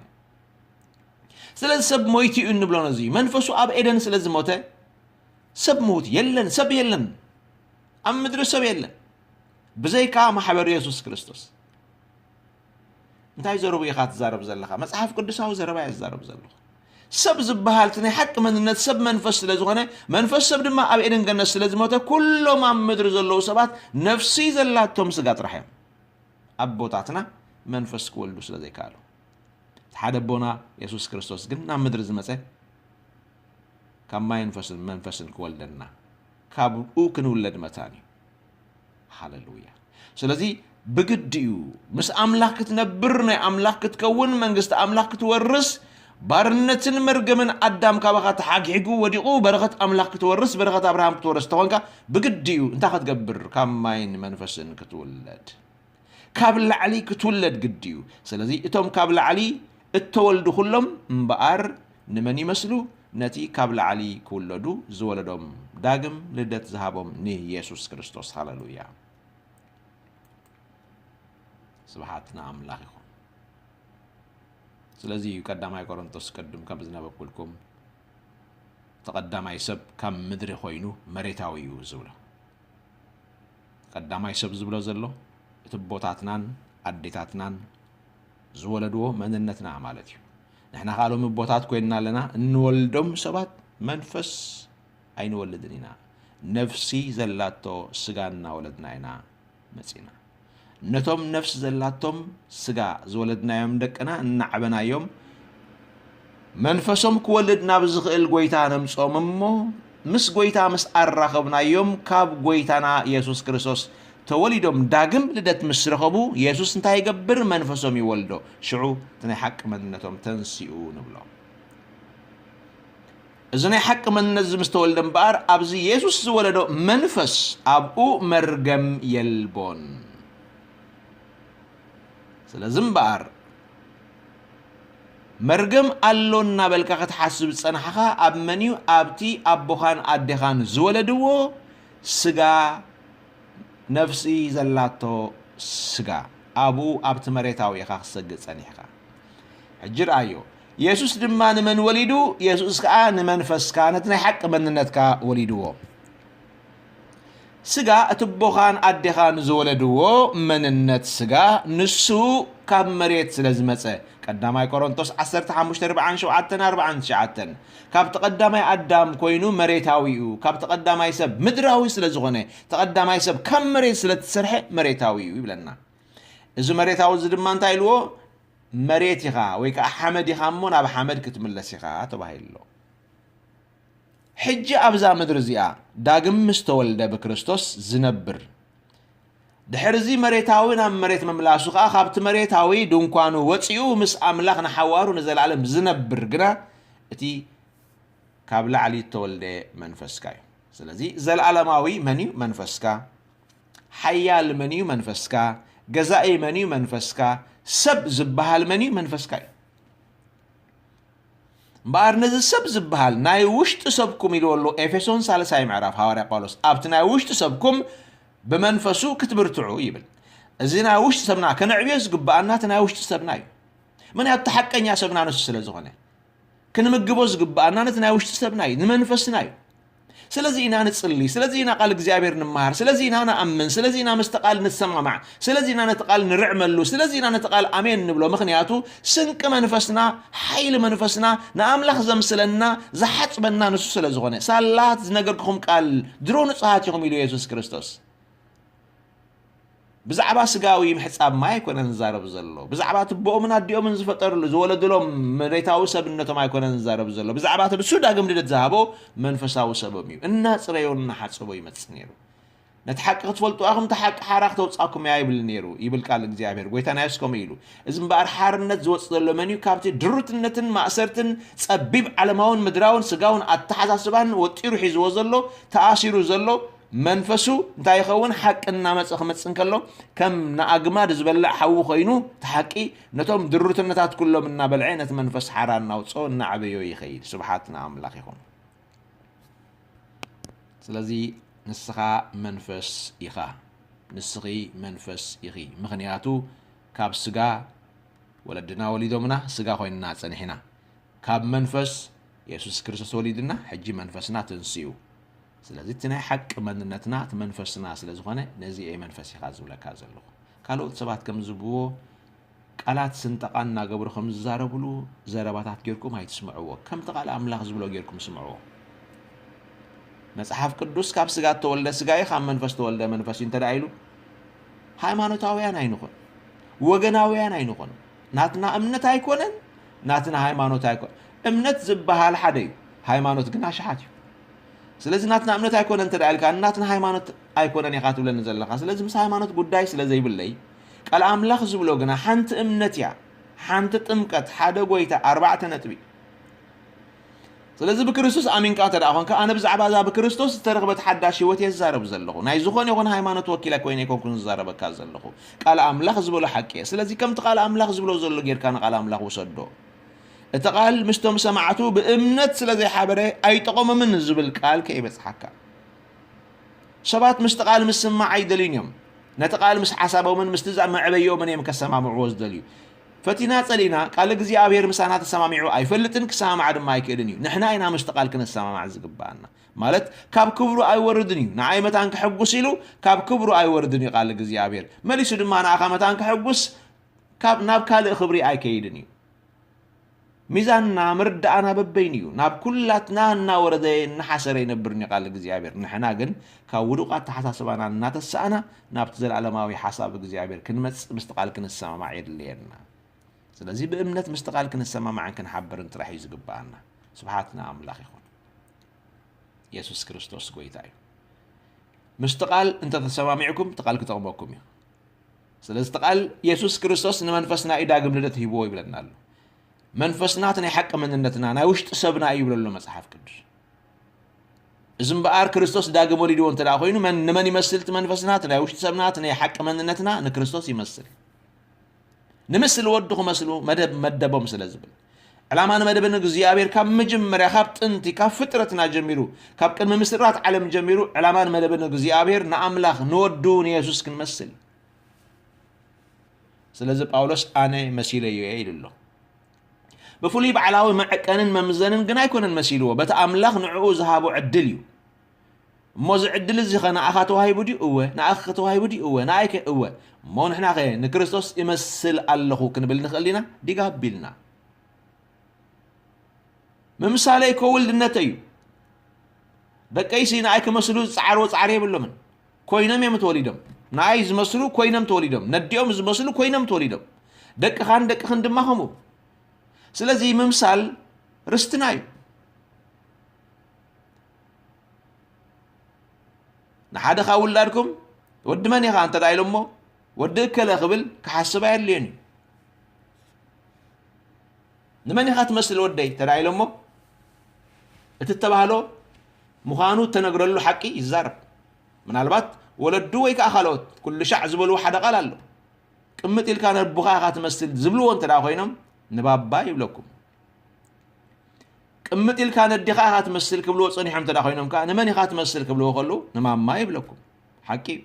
ስለዚ ሰብ ሞይቱ እዩ እንብሎ ነዚ እዩ። መንፈሱ ኣብ ኤደን ስለ ዝሞተ ሰብ ምዉት የለን፣ ሰብ የለን፣ ኣብ ምድሪ ሰብ የለን ብዘይካ ማሕበር የሱስ ክርስቶስ። እንታይ ዘረቡ ኢኻ ትዛረብ ዘለኻ? መጽሓፍ ቅዱሳዊ ዘረባ እየ ዝዛረብ ዘለኹ። ሰብ ዝበሃል እቲ ናይ ሓቂ መንነት ሰብ መንፈስ ስለ ዝኾነ፣ መንፈስ ሰብ ድማ ኣብ ኤደን ገነት ስለ ዝሞተ፣ ኩሎም ኣብ ምድሪ ዘለዉ ሰባት ነፍሲ ዘላቶም ስጋ ጥራሕ እዮም። ኣቦታትና መንፈስ ክወልዱ ስለ ዘይከኣሉ፣ እቲ ሓደ ኣቦና የሱስ ክርስቶስ ግን ናብ ምድሪ ዝመጸ ካብ ማይ መንፈስን መንፈስን ክወልደና፣ ካብኡ ክንውለድ መታን እዩ። ሃሌሉያ። ስለዚ ብግዲ እዩ ምስ ኣምላኽ ክትነብር፣ ናይ ኣምላኽ ክትከውን፣ መንግስቲ ኣምላኽ ክትወርስ፣ ባርነትን መርገምን ኣዳም ካባኻ ተሓግሒጉ ወዲቑ፣ በረኸት ኣምላኽ ክትወርስ፣ በረኸት ኣብርሃም ክትወርስ ተኾንካ ብግዲ እዩ እንታይ ክትገብር? ካብ ማይን መንፈስን ክትውለድ። ካብ ላዕሊ ክትውለድ ግዲ እዩ። ስለዚ እቶም ካብ ላዕሊ እተወልዱ ኩሎም እምበኣር ንመን ይመስሉ? ነቲ ካብ ላዕሊ ክውለዱ ዝወለዶም ዳግም ልደት ዝሃቦም ንየሱስ ክርስቶስ። ሃሌሉያ። ስብሓት ንኣምላኽ ይኹን። ስለዚ እዩ ቀዳማይ ቆሮንቶስ ቅድም ከም ዝነበብኩልኩም፣ እቲ ቀዳማይ ሰብ ካብ ምድሪ ኮይኑ መሬታዊ እዩ ዝብሎ። ቀዳማይ ሰብ ዝብሎ ዘሎ እቲ ኣቦታትናን ኣዴታትናን ዝወለድዎ መንነትና ማለት እዩ። ንሕና ከኣ ሎሚ ኣቦታት ኮይንና ኣለና፣ እንወልዶም ሰባት መንፈስ ኣይንወልድን ኢና። ነፍሲ ዘላቶ ስጋ እናወለድና ኢና መጺና። ነቶም ነፍሲ ዘላቶም ስጋ ዝወለድናዮም ደቅና እናዓበናዮም መንፈሶም ክወልድ ናብ ዝኽእል ጎይታ ነምጽኦም እሞ፣ ምስ ጎይታ ምስ ኣራኸብናዮም፣ ካብ ጎይታና የሱስ ክርስቶስ ተወሊዶም ዳግም ልደት ምስ ረኸቡ፣ የሱስ እንታይ ይገብር? መንፈሶም ይወልዶ። ሽዑ እቲ ናይ ሓቂ መንነቶም ተንሲኡ ንብሎ። እዚ ናይ ሓቂ መንነት እዚ ምስ ተወልደ እምበኣር፣ ኣብዚ የሱስ ዝወለዶ መንፈስ ኣብኡ መርገም የልቦን። ስለዚ እምበኣር፣ መርገም ኣሎ እናበልካ ክትሓስብ ዝጸናሕኻ ኣብ መን እዩ? ኣብቲ ኣቦኻን ኣዴኻን ዝወለድዎ ስጋ፣ ነፍሲ ዘላቶ ስጋ። ኣብኡ ኣብቲ መሬታዊ ኢኻ ክትሰግእ ጸኒሕካ። ሕጂ ረኣዮ፣ የሱስ ድማ ንመን ወሊዱ? የሱስ ከኣ ንመንፈስካ፣ ነቲ ናይ ሓቂ መንነትካ ወሊድዎ። ስጋ፣ እቲ ኣቦኻን ኣዴኻን ዝወለድዎ መንነት ስጋ፣ ንሱ ካብ መሬት ስለ ዝመጸ፣ ቀዳማይ ቆሮንቶስ ዓሰርተ ሓሙሽተ ኣርብዓን ሸውዓተን ኣርብዓን ትሽዓተን፣ ካብቲ ቀዳማይ ኣዳም ኮይኑ መሬታዊ እዩ፣ ካብቲ ቀዳማይ ሰብ ምድራዊ ስለ ዝኾነ፣ እቲ ቀዳማይ ሰብ ካብ መሬት ስለ እተሰርሐ መሬታዊ እዩ ይብለና። እዚ መሬታዊ እዚ ድማ እንታይ ኢልዎ? መሬት ኢኻ ወይ ከዓ ሓመድ ኢኻ እሞ ናብ ሓመድ ክትምለስ ኢኻ ተባሂሉ ኣሎ። ሕጂ ኣብዛ ምድሪ እዚኣ ዳግም ምስ ተወልደ ብክርስቶስ ዝነብር፣ ድሕርዚ መሬታዊ ናብ መሬት ምምላሱ ኸኣ ካብቲ መሬታዊ ድንኳኑ ወጺኡ ምስ ኣምላኽ ንሓዋሩ ንዘለኣለም ዝነብር ግና እቲ ካብ ላዕሊ እተወልደ መንፈስካ እዩ። ስለዚ ዘለኣለማዊ መን እዩ? መንፈስካ። ሓያል መን እዩ? መንፈስካ። ገዛኢ መን እዩ? መንፈስካ። ሰብ ዝበሃል መን እዩ? መንፈስካ እዩ። እምበኣር ነዚ ሰብ ዝበሃል ናይ ውሽጢ ሰብኩም ኢልዎ ኣሎ ኤፌሶን ሳልሳይ ምዕራፍ ሃዋርያ ጳውሎስ። ኣብቲ ናይ ውሽጢ ሰብኩም ብመንፈሱ ክትብርትዑ ይብል። እዚ ናይ ውሽጢ ሰብና ከነዕብዮ ዝግብኣና እቲ ናይ ውሽጢ ሰብና እዩ። ምክንያቱ እቲ ሓቀኛ ሰብና ንሱ ስለ ዝኾነ። ክንምግቦ ዝግብኣና ነቲ ናይ ውሽጢ ሰብና እዩ፣ ንመንፈስና እዩ። ስለዚ ኢና ንጽሊ፣ ስለዚ ኢና ቃል እግዚኣብሔር ንመሃር፣ ስለዚ ኢና ንኣምን፣ ስለዚ ኢና ምስቲ ቃል ንሰማማዕ፣ ስለዚ ኢና ነቲ ቃል ንርዕመሉ፣ ስለዚ ኢና ነቲ ቃል ኣሜን ንብሎ። ምኽንያቱ ስንቂ መንፈስና፣ ሓይሊ መንፈስና፣ ንኣምላኽ ዘምስለና፣ ዝሓጽበና ንሱ ስለ ዝኾነ። ሳላት ዝነገርኩኹም ቃል ድሮ ንጹሃት ኢኹም ኢሉ የሱስ ክርስቶስ። ብዛዕባ ስጋዊ ምሕጻብ ማይ ኣይኮነን ዝዛረብ ዘሎ። ብዛዕባ ትቦኦምን ኣዲኦምን ዝፈጠርሉ፣ ዝወለድሎም መሬታዊ ሰብነቶም ኣይኮነን ዝዛረብ ዘሎ። ብዛዕባ እቲ ንሱ ዳግም ልደት ዝሃቦ መንፈሳዊ ሰቦም እዩ። እናጽረዮ እናሓጸቦ ይመጽእ ነይሩ። ነቲ ሓቂ ክትፈልጡ ኣኹም፣ እቲ ሓቂ ሓራ ክተውጻኩም እያ ይብል ነይሩ፣ ይብል ቃል እግዚኣብሔር። ጎይታና የሱስ ከምኡ ኢሉ። እዚ እምበኣር ሓርነት ዝወጽእ ዘሎ መን እዩ? ካብቲ ድሩትነትን ማእሰርትን ጸቢብ ዓለማውን ምድራውን ስጋውን ኣተሓሳስባን ወጢሩ ሒዝዎ ዘሎ፣ ተኣሲሩ ዘሎ መንፈሱ እንታይ ይኸውን? ሓቂ እናመጸ ክመጽእ እንከሎ፣ ከም ንኣግማድ ዝበልዕ ሓዊ ኮይኑ፣ እቲ ሓቂ ነቶም ድሩትነታት ኩሎም እናበልዐ፣ ነቲ መንፈስ ሓራ እናውጽኦ፣ እናዕበዮ ይኸይድ። ስብሓት ንኣምላኽ ይኹን። ስለዚ ንስኻ መንፈስ ኢኻ። ንስኺ መንፈስ ኢኺ። ምኽንያቱ ካብ ስጋ ወለድና ወሊዶምና፣ ስጋ ኮይንና ጸኒሕና። ካብ መንፈስ የሱስ ክርስቶስ ወሊድና፣ ሕጂ መንፈስና ተንሲኡ። ስለዚ እቲ ናይ ሓቂ መንነትና፣ እቲ መንፈስና ስለ ዝኾነ፣ ነዚ እየ መንፈስ ኢኻ ዝብለካ ዘለኹ። ካልኦት ሰባት ከም ዝብልዎ፣ ቃላት ስንጠቓ እናገበሩ ከም ዝዛረብሉ ዘረባታት ጌርኩም ኣይትስምዕዎ። ከምቲ ቃል ኣምላኽ ዝብሎ ጌርኩም ስምዕዎ። መጽሓፍ ቅዱስ ካብ ስጋ እተወልደ ስጋ እዩ፣ ካብ መንፈስ እተወልደ መንፈስ እዩ እንተ ደኣ ኢሉ፣ ሃይማኖታውያን ኣይንኹን፣ ወገናውያን ኣይንኹን። ናትና እምነት ኣይኮነን፣ ናትና ሃይማኖት ኣይኮነን። እምነት ዝበሃል ሓደ እዩ፣ ሃይማኖት ግን ኣሽሓት እዩ። ስለዚ ናትና እምነት ኣይኮነን እንተ ደኣ ኢልካ፣ ናትና ሃይማኖት ኣይኮነን ኢኻ ትብለኒ ዘለኻ። ስለዚ ምስ ሃይማኖት ጉዳይ ስለ ዘይብለይ፣ ቃል ኣምላኽ ዝብሎ ግና ሓንቲ እምነት እያ፣ ሓንቲ ጥምቀት፣ ሓደ ጎይታ፣ ኣርባዕተ ነጥቢ። ስለዚ ብክርስቶስ ኣሚንካ እንተ ደኣ ኾንካ፣ ኣነ ብዛዕባ እዛ ብክርስቶስ ዝተረኽበት ሓዳሽ ህይወት እየ ዝዛረብ ዘለኹ። ናይ ዝኾነ ይኹን ሃይማኖት ወኪለ ኮይነ ኣይኮንኩን ዝዛረበካ ዘለኹ። ቃል ኣምላኽ ዝበሎ ሓቂ እየ። ስለዚ ከምቲ ቃል ኣምላኽ ዝብሎ ዘሎ ጌርካ ንቃል ኣምላኽ ውሰዶ። እቲ ቃል ምስቶም ሰማዕቱ ብእምነት ስለ ዘይሓበረ ኣይጠቐሞምን ዝብል ቃል ከይበጽሓካ። ሰባት ምስቲ ቃል ምስማዕ ኣይደልዩን እዮም። ነቲ ቃል ምስ ሓሳቦምን ምስቲ መዕበይኦምን እዮም ከሰማምዕዎ ዝደልዩ። ፈቲና ጸሊእና፣ ቃል እግዚኣብሔር ምሳና ተሰማሚዑ ኣይፈልጥን፣ ክሰማማዕ ድማ ኣይክእልን እዩ። ንሕና ኢና ምስቲ ቃል ክንሰማማዕ ዝግብኣና። ማለት ካብ ክብሩ ኣይወርድን እዩ። ንዓይ መታን ከሐጉስ ኢሉ ካብ ክብሩ ኣይወርድን እዩ ቃል እግዚኣብሔር። መሊሱ ድማ ንኣኻ መታን ከሐጉስ ካብ፣ ናብ ካልእ ክብሪ ኣይከይድን እዩ። ሚዛንና ምርዳእና በበይኑ እዩ። ናብ ኩላትና እናወረደ እናሓሰረ ይነብር እዩ ቃል እግዚኣብሔር። ንሕና ግን ካብ ውዱቕ ኣተሓሳስባና እናተሳእና ናብቲ ዘለኣለማዊ ሓሳብ እግዚኣብሔር ክንመጽእ ምስቲ ቃል ክንሰማማዕ የድልየና። ስለዚ ብእምነት ምስቲ ቃል ክንሰማማዕን ክንሓብርን ጥራሕ እዩ ዝግብኣና። ስብሓት ንኣምላኽ ይኹን። የሱስ ክርስቶስ ጎይታ እዩ። ምስቲ ቃል እንተተሰማሚዕኩም፣ እቲ ቃል ክጠቕመኩም እዩ። ስለዚ እቲ ቃል የሱስ ክርስቶስ ንመንፈስና እዩ ዳግም ልደት ሂብዎ ይብለና ኣሎ። መንፈስና እቲ ናይ ሓቂ መንነትና፣ ናይ ውሽጢ ሰብና እዩ ይብሎ ኣሎ መጽሓፍ ቅዱስ። እዚ እምበኣር ክርስቶስ ዳግም ወሊድዎ እንተ ደኣ ኮይኑ፣ መን፣ ንመን ይመስል እቲ መንፈስና? እቲ ናይ ውሽጢ ሰብና፣ እቲ ናይ ሓቂ መንነትና ንክርስቶስ ይመስል። ንምስሊ ወዱ ክመስሉ መደብ መደቦም ስለ ዝብል። ዕላማን መደብን እግዚኣብሔር ካብ መጀመርያ፣ ካብ ጥንቲ፣ ካብ ፍጥረትና ጀሚሩ፣ ካብ ቅድሚ ምስራት ዓለም ጀሚሩ፣ ዕላማን መደብን እግዚኣብሔር ንኣምላኽ፣ ንወዱ፣ ንየሱስ ክንመስል። ስለዚ ጳውሎስ ኣነ መሲለዮ እየ ኢሉ ኣሎ። ብፍሉይ ባዕላዊ መዐቀንን መምዘንን ግን ኣይኮነን መሲልዎ፣ በቲ ኣምላኽ ንዕኡ ዝሃቦ ዕድል እዩ። እሞ እዚ ዕድል እዚ ኸ ንኣኻ ተዋሂቡ ድዩ? እወ። ንኣኺ ተዋሂቡ ድዩ? እወ። ንኣይከ? እወ። እሞ ንሕናኸ ንክርስቶስ እመስል ኣለኹ ክንብል ንኽእል ኢና? ዲጋ ኣቢልና። ምምሳለይ እኮ ውልድነተይ እዩ። ደቀይሲ ንኣይ ክመስሉ ዝጸዓርዎ ጻዕሪ የብሎምን። ኮይኖም እዮም ተወሊዶም። ንኣይ ዝመስሉ ኮይኖም ተወሊዶም። ነዲኦም ዝመስሉ ኮይኖም ተወሊዶም። ደቅኻን ደቅኽን ድማ ከምኡ። ስለዚ ምምሳል ርስትና እዩ። ንሓደ ካብ ውላድኩም ወዲ መን ኢኻ እንተ ደኣ ኢሎሞ፣ ወዲ እከለ ክብል ክሓስብ ኣየድልዮን እዩ። ንመን ኢኻ ትመስል ወደይ እንተ ደኣ ኢሎሞ፣ እቲ እተባህሎ ምዃኑ እተነግረሉ ሓቂ ይዛረብ። ምናልባት ወለዱ ወይ ከኣ ካልኦት ኩሉ ሻዕ ዝበልዎ ሓደ ቃል ኣሎ። ቅምጥ ኢልካ ነቦኻ ኢኻ ትመስል ዝብልዎ እንተ ደኣ ኮይኖም፣ ንባባ ይብለኩም። ቅምጥ ኢልካ ነዲኻ ኢኻ ትመስል ክብልዎ ጸኒሖም እንተ ደኣ ኮይኖም ከኣ፣ ንመን ኢኻ ትመስል ክብልዎ ከለዉ፣ ንማማ ይብለኩም። ሓቂ እዩ።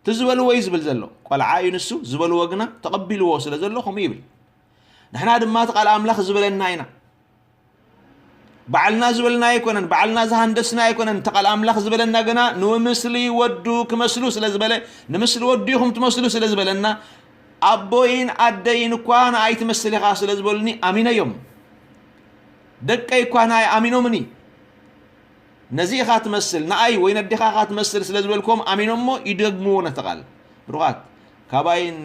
እቲ ዝበልዎ እዩ ዝብል ዘሎ። ቆልዓ እዩ ንሱ፣ ዝበልዎ ግና ተቐቢልዎ ስለ ዘሎ ከምኡ ይብል። ንሕና ድማ እቲ ቃል ኣምላኽ ዝበለና ኢና። ባዕልና ዝበልና ኣይኮነን፣ ባዕልና ዝሃንደስና ኣይኮነን። እቲ ቃል ኣምላኽ ዝበለና ግና ንምስሊ ወዱ ክመስሉ ስለ ዝበለ፣ ንምስሊ ወዱ ኢኹም ትመስሉ ስለ ዝበለና፣ ኣቦይን ኣደይን እኳ ንኣይ ትመስል ኢኻ ስለ ዝበሉኒ ኣሚነዮም። ደቀይ እኳ ንኣይ ኣሚኖምኒ። ነዚ ኢኻ ትመስል፣ ንኣይ ወይ ነዴኻ ኢኻ ትመስል ስለ ዝበልክዎም ኣሚኖሞ ይደግምዎ ነቲ ቃል። ብሩኻት፣ ካባይን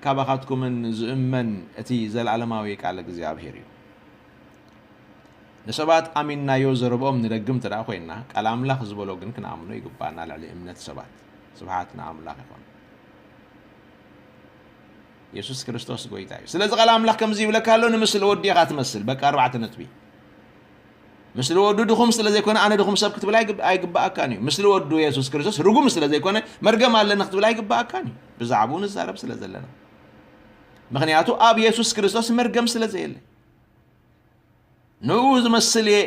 ካባኻትኩምን ዝእመን እቲ ዘለኣለማዊ ቃል እግዚኣብሔር እዩ። ንሰባት ኣሚንናዮ ዘረብኦም ንደግም እንተ ደኣ ኮይንና፣ ቃል ኣምላኽ ዝበሎ ግን ክንኣምኖ ይግባና ልዕሊ እምነት ሰባት። ስብሓት ንኣምላኽ ይኹን። የሱስ ክርስቶስ ጎይታ እዩ። ስለዚ ቃል ኣምላኽ ከምዚ ይብለካ ኣሎ፣ ንምስሊ ወዲ ኢኻ ትመስል። በቃ ኣርባዕተ ነጥቢ። ምስሊ ወዱ ድኹም ስለ ዘይኮነ ኣነ ድኹም ሰብ ክትብል ኣይግብ-፣ ኣይግብኣካን እዩ። ምስሊ ወዱ የሱስ ክርስቶስ ርጉም ስለ ዘይኮነ መርገም ኣለኒ ክትብል ኣይግብኣካን እዩ። ብዛዕባኡ ንዛረብ ስለ ዘለና። ምኽንያቱ ኣብ የሱስ ክርስቶስ መርገም ስለ ዘየለ። ንኡ ዝመስል እየ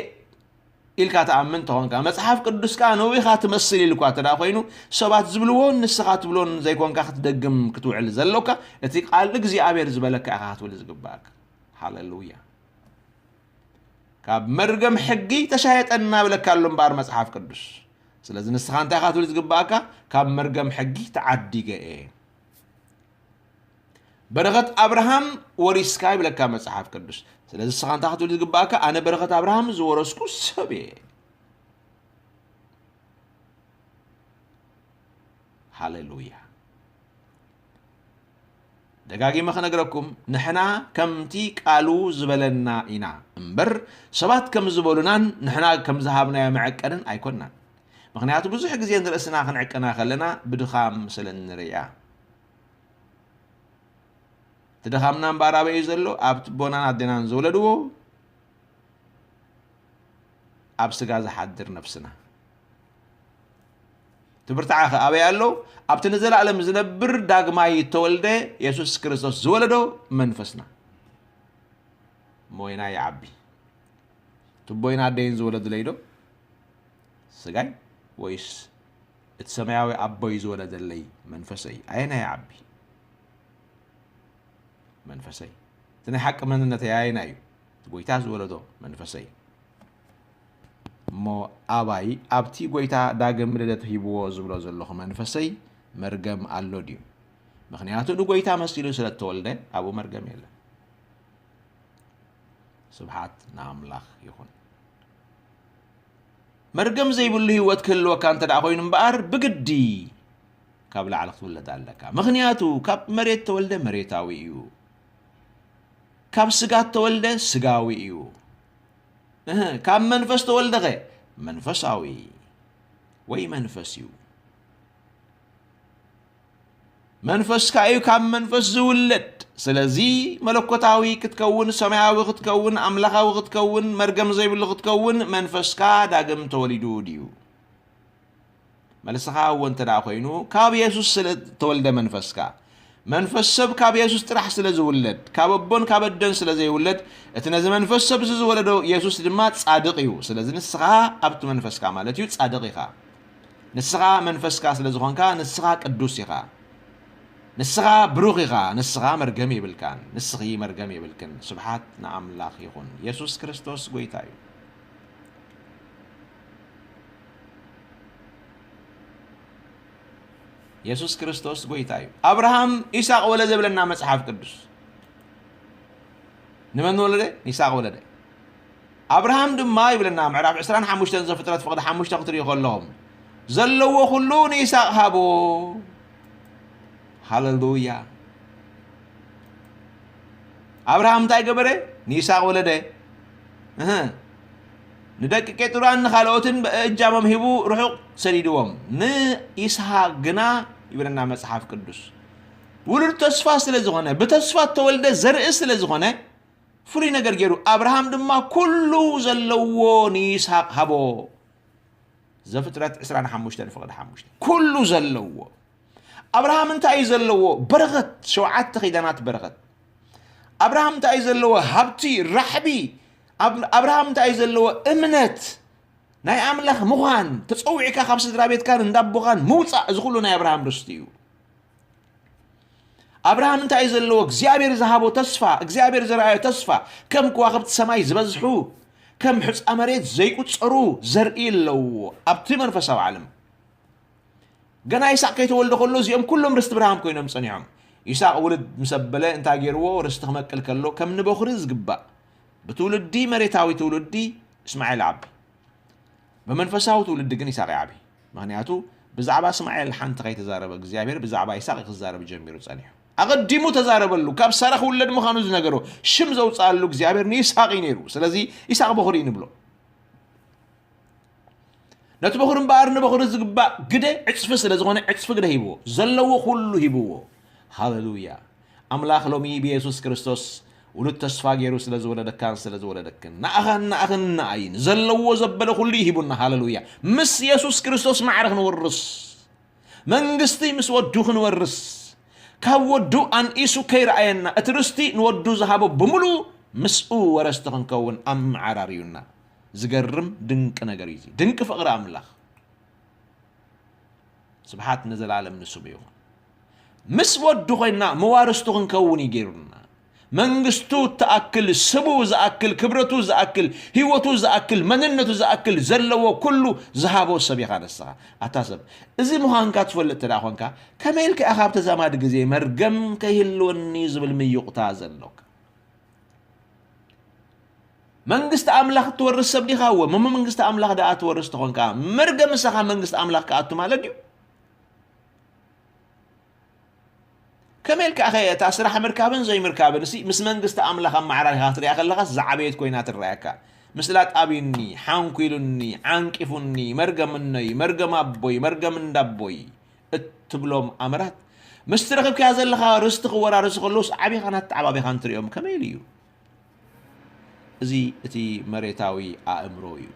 ኢልካ ትኣምን እንተኾንካ፣ መጽሓፍ ቅዱስ ከኣ ንኡ ኢኻ ትመስል ኢልኳ እንተ ደኣ ኮይኑ፣ ሰባት ዝብልዎን ንስኻ ትብሎን ዘይኮንካ ክትደግም ክትውዕል ዘሎካ፣ እቲ ቃል እግዚኣብሔር ዝበለካ ኢኻ ክትብል ዝግብኣካ። ሃሌሉያ። ካብ መርገም ሕጊ ተሻየጠና ብለካ ኣሎ እምበኣር መጽሓፍ ቅዱስ። ስለዚ ንስኻ እንታይ ኢኻ ትብል ዝግብኣካ? ካብ መርገም ሕጊ ተዓዲገ እየ። በረኸት ኣብርሃም ወሪስካ ይብለካ መጽሓፍ ቅዱስ። ስለዚ ንስኻ እንታይ ክትብል ዝግብኣካ? ኣነ በረኸት ኣብርሃም ዝወረስኩ ሰብ እየ። ሃሌሉያ። ደጋጊመ ክነግረኩም፣ ንሕና ከምቲ ቃሉ ዝበለና ኢና እምበር፣ ሰባት ከም ዝበሉናን ንሕና ከም ዝሃብናዮ መዐቀንን ኣይኮንናን። ምኽንያቱ ብዙሕ ግዜ ንርእስና ክንዕቅና ከለና ብድኻም ስለ እንርእያ። እቲ ድኻምና እምበኣር ኣበይ እዩ ዘሎ? ኣብ ትቦናን ኣዴናን ዝወለድዎ፣ ኣብ ስጋ ዝሓድር ነፍስና። እቲ ብርታዐ ኸ ኣበይ ኣሎ? ኣብቲ ንዘለኣለም ዝነብር ዳግማይ እተወልደ የሱስ ክርስቶስ ዝወለዶ መንፈስና። እሞ ኣየናይ ይዓቢ? ትቦይን ኣደይን ዝወለዱለይ ዶ? ስጋይ? ወይስ እቲ ሰማያዊ ኣቦይ ዝወለደለይ መንፈሰይ? ኣየናይ ይዓቢ? መንፈሰይ። እቲ ናይ ሓቂ መንነተይ ኣየናይ እዩ? እቲ ጎይታ ዝወለዶ መንፈሰይ። እሞ ኣባይ ኣብቲ ጎይታ ዳግም ልደት ሂብዎ ዝብሎ ዘለኹ መንፈሰይ መርገም ኣሎ ድዩ? ምኽንያቱ ንጎይታ መሲሉ ስለ እተወልደ ኣብኡ መርገም የለን። ስብሓት ንኣምላኽ ይኹን። መርገም ዘይብሉ ህይወት ክህልወካ እንተ ደኣ ኮይኑ እምበኣር ብግዲ ካብ ላዕሊ ክትውለድ ኣለካ። ምኽንያቱ ካብ መሬት ተወልደ መሬታዊ እዩ። ካብ ስጋ ተወልደ ስጋዊ እዩ። እህ፣ ካብ መንፈስ ተወልደኸ መንፈሳዊ ወይ መንፈስ እዩ። መንፈስካ እዩ ካብ መንፈስ ዝውለድ። ስለዚ መለኮታዊ ክትከውን፣ ሰማያዊ ክትከውን፣ ኣምላኻዊ ክትከውን፣ መርገም ዘይብሉ ክትከውን መንፈስካ ዳግም ተወሊዱ ድዩ? መልስኻ እወ እንተ ደኣ ኮይኑ፣ ካብ የሱስ ስለ እተወልደ መንፈስካ። መንፈስ ሰብ ካብ የሱስ ጥራሕ ስለ ዝውለድ፣ ካብ ኣቦን ካብ ኣደን ስለ ዘይውለድ፣ እቲ ነዚ መንፈስ ሰብ እዚ ዝወለዶ የሱስ ድማ ጻድቕ እዩ። ስለዚ ንስኻ ኣብቲ መንፈስካ ማለት እዩ ጻድቕ ኢኻ። ንስኻ መንፈስካ ስለ ዝኾንካ፣ ንስኻ ቅዱስ ኢኻ። ንስኻ ብሩኽ ኢኻ። ንስኻ መርገም የብልካን። ንስኺ መርገም የብልክን። ስብሓት ንኣምላኽ ይኹን። የሱስ ክርስቶስ ጎይታ እዩ። የሱስ ክርስቶስ ጎይታ እዩ። ኣብርሃም ይስሐቅ ወለደ ይብለና መጽሓፍ ቅዱስ። ንመን ወለደ? ንይስሐቅ ወለደ። ኣብርሃም ድማ ይብለና ምዕራፍ ዕስራን ሓሙሽተን ዘፍጥረት ፍቕዲ ሓሙሽተ ክትርእዩ ከለኹም፣ ዘለዎ ኩሉ ንይስሐቅ ሃቦ። ሃሌሉያ። ኣብርሃም እንታይ ገበረ? ንይስሐቅ ወለደ። እህ። ንደቂ ቄጡራን ንኻልኦትን እጃሞም ሂቡ ርሑቕ ሰዲድዎም። ንይስሃቅ ግና ይብለና መጽሓፍ ቅዱስ። ውሉድ ተስፋ ስለ ዝኾነ፣ ብተስፋ እተወልደ ዘርኢ ስለ ዝኾነ፣ ፍሉይ ነገር ገይሩ። ኣብርሃም ድማ ኩሉ ዘለዎ ንይስሃቅ ሃቦ። ዘፍጥረት ዕስራን ሓሙሽተን ፍቕዲ ሓሙሽተ። ኩሉ ዘለዎ። ኣብርሃም እንታይ እዩ ዘለዎ? በረኸት፣ ሸውዓተ ኪዳናት በረኸት። ኣብርሃም እንታይ እዩ ዘለዎ? ሃብቲ፣ ራሕቢ። ኣብ-፣ ኣብርሃም እንታይ እዩ ዘለዎ? እምነት፣ ናይ ኣምላኽ ምዃን፣ ተጸዊዕካ ካብ ስድራ ቤትካን እንዳቦኻን ምውጻእ፣ እዚ ኩሉ ናይ ኣብርሃም ርስቲ እዩ። ኣብርሃም እንታይ እዩ ዘለዎ? እግዚኣብሔር ዝሃቦ ተስፋ፣ እግዚኣብሔር ዘርኣዮ ተስፋ፣ ከም ከዋኽብቲ ሰማይ ዝበዝሑ፣ ከም ሑጻ መሬት ዘይቁጸሩ ዘርኢ ኣለዎ ኣብቲ መንፈሳዊ ዓለም። ገና ይስሐቅ ከይተወልደ ከሎ እዚኦም ኩሎም ርስቲ ኣብርሃም ኮይኖም ጸኒሖም። ይስሐቅ ውልድ ምስ ኣበለ እንታይ ገይርዎ? ርስቲ ክመቅል ከሎ ከም ንበኹሪ ዝግባእ ብትውልዲ መሬታዊ ትውልዲ እስማኤል ዓቢ። ብመንፈሳዊ ትውልዲ ግን ይስሐቅ ይዓቢ። ምኽንያቱ ብዛዕባ እስማኤል ሓንቲ ከይተዛረበ እግዚኣብሔር ብዛዕባ ይስሐቅ ክዛረብ ጀሚሩ ጸኒሑ። ኣቐዲሙ ተዛረበሉ። ካብ ሳራ ክውለድ ምዃኑ ዝነገሮ ሽም ዘውፅኣሉ እግዚኣብሔር ንይስሐቅ እዩ ነይሩ። ስለዚ ይስሐቅ በኹሪ እዩ ንብሎ። ነቲ በኹሪ እምበኣር ንበኹሪ ዝግባእ ግደ ዕፅፊ ስለ ዝኾነ ዕፅፊ ግደ ሂብዎ። ዘለዎ ኩሉ ሂብዎ። ሃሌሉያ። ኣምላኽ ሎሚ ብየሱስ ክርስቶስ ውሉድ ተስፋ ገይሩ ስለ ዝወለደካን ስለ ዝወለደክን፣ ንኣኻን ንኣኽን ንኣይን ዘለዎ ዘበለ ኩሉ እዩ ሂቡና። ሃሌሉያ። ምስ የሱስ ክርስቶስ ማዕረ ክንወርስ፣ መንግስቲ ምስ ወዱ ክንወርስ፣ ካብ ወዱ ኣንኢሱ ከይረኣየና፣ እቲ ርስቲ ንወዱ ዝሃቦ ብምሉኡ ምስኡ ወረስቲ ክንከውን ኣመዓራርዩና። ዝገርም ድንቂ ነገር እዩ እዚ። ድንቂ ፍቕሪ ኣምላኽ። ስብሓት ንዘላለም ንስሙ ይኹን። ምስ ወዱ ኮይንና መዋርስቱ ክንከውን እዩ ገይሩና። መንግስቱ ትኣክል፣ ስሙ ዝኣክል፣ ክብረቱ ዝኣክል፣ ህይወቱ ዝኣክል፣ መንነቱ ዝኣክል ዘለዎ ኩሉ ዝሃቦ ሰብ ኢኻ ንስኻ። ኣታ ሰብ፣ እዚ ምዃንካ ትፈልጥ እንተ ደኣ ኾንካ፣ ከመይ ኢልካ ኢኻ ኣብ ተዛማዲ ግዜ መርገም ከይህልወኒ ዝብል ምዩቕታ ዘሎካ? መንግስቲ ኣምላኽ እትወርስ ሰብ ዲኻ? እወ፣ እሞ መንግስቲ ኣምላኽ ደኣ ትወርስ ተኾንካ፣ መርገም ምሳኻ መንግስቲ ኣምላኽ ክኣቱ ማለት ድዩ? ከመይ ኢልካ ኸ እታ ስራሕ ምርካብን ዘይምርካብን፣ እሲ ምስ መንግስቲ ኣምላኽ ኣመዓራሪኻ ክትሪኣ ከለኻስ ዝዓበየት ኮይና ትረኣየካ? ምስላ ጣብዩኒ፣ ሓንኲሉኒ፣ ዓንቂፉኒ፣ መርገም እኖይ፣ መርገም ኣቦይ፣ መርገም እንዳቦይ እትብሎም ኣምራት፣ ምስቲ ረኺብካያ ዘለኻ ርስቲ ክወራረሱ ከለውስ ዓቢኻ ናተዓባቢኻ እንትሪኦም ከመይ ኢሉ እዩ? እዚ እቲ መሬታዊ ኣእምሮ እዩ።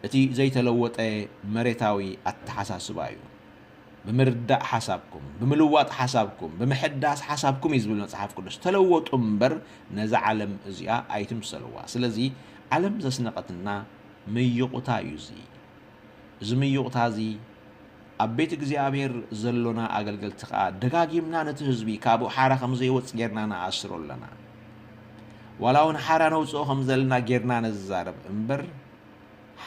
እቲ ዘይተለወጠ መሬታዊ ኣተሓሳስባ እዩ። ብምርዳእ ሓሳብኩም፣ ብምልዋጥ ሓሳብኩም፣ ብምሕዳስ ሓሳብኩም እዩ ዝብል መጽሓፍ ቅዱስ። ተለወጡ እምበር ነዛ ዓለም እዚኣ ኣይትምሰልዋ። ስለዚ ዓለም ዘስነቐትና ምይቑታ እዩ እዚ። እዚ ምይቑታ እዚ ኣብ ቤት እግዚኣብሔር ዘሎና ኣገልገልቲ ከኣ ደጋጊምና ነቲ ህዝቢ ካብኡ ሓራ ከም ዘይወጽእ ጌርና ንኣስሮ ኣለና። ዋላ እውን ሓራ ነውጽኦ ከም ዘለና ጌርና ንዛረብ እምበር፣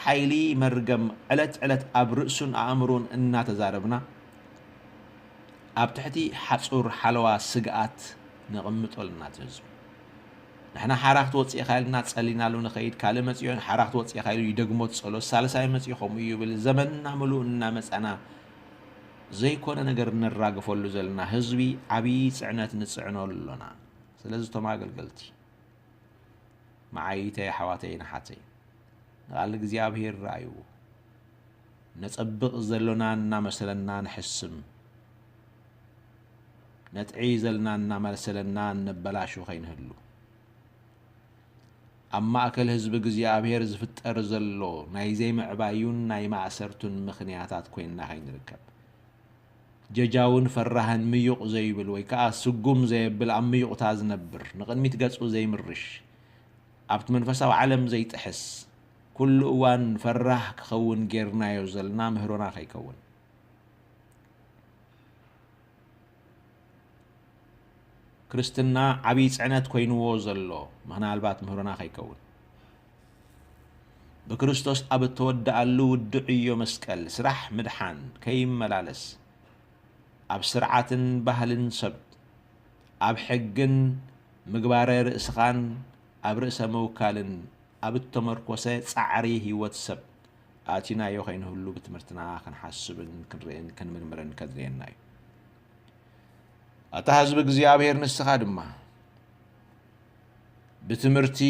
ሓይሊ መርገም ዕለት ዕለት ኣብ ርእሱን ኣእምሮን እናተዛረብና፣ ኣብ ትሕቲ ሓጹር ሓለዋ ስግኣት ነቕምጦ ኣለና እቲ ህዝቢ። ንሕና ሓራ ክትወጽእ ኢኻ ኢልና ጸሊናሉ ንኸይድ፣ ካልእ መጺኦ ሓራ ክትወጽእ ኢኻ ኢሉ ይደግሞ እቲ ጸሎት፣ ሳልሳይ መጺኡ ከምኡ ይብል፣ ዘመንና ምሉእ እናመጻና ዘይኮነ ነገር ነራግፈሉ ዘለና ህዝቢ ዓብዪ ጽዕነት ንጽዕኖ ኣሎና። ስለዚ እቶም ኣገልገልቲ፣ መዓይተይ፣ ኣሕዋተይን ኣሓተይን፣ ንቓል እግዚኣብሔር ረኣይዎ። ነጸብቕ ዘሎና እናመሰለና ንሕስም፣ ነጥዒ ዘልና እናመሰለና እነበላሹ ከይንህሉ። ኣብ ማእከል ህዝቢ እግዚኣብሔር ዝፍጠር ዘሎ ናይ ዘይምዕባዩን ናይ ማእሰርቱን ምኽንያታት ኮይንና ከይንርከብ። ጀጃውን ፈራህን ምዩቕ ዘይብል ወይ ከኣ ስጉም ዘየብል ኣብ ምዩቕታ ዝነብር፣ ንቕድሚት ገጹ ዘይምርሽ፣ ኣብቲ መንፈሳዊ ዓለም ዘይጥሕስ፣ ኩሉ እዋን ፈራህ ክኸውን ጌርናዮ ዘለና ምህሮና ከይከውን። ክርስትና ዓብዪ ጽዕነት ኮይንዎ ዘሎ ምናልባት ምህሮና ከይከውን። ብክርስቶስ ኣብ እተወድኣሉ ውዱዕ ዕዮ መስቀል ስራሕ ምድሓን ከይመላለስ፣ ኣብ ስርዓትን ባህልን ሰብ፣ ኣብ ሕግን ምግባረ ርእስኻን ኣብ ርእሰ ምውካልን ኣብ እተመርኮሰ ጻዕሪ ህይወት ሰብ ኣቲናዮ ከይንህሉ ብትምህርትና ክንሓስብን ክንርእን ክንምርምርን ከድልየና እዩ። ኣታ ህዝቢ እግዚኣብሔር ንስኻ ድማ ብትምህርቲ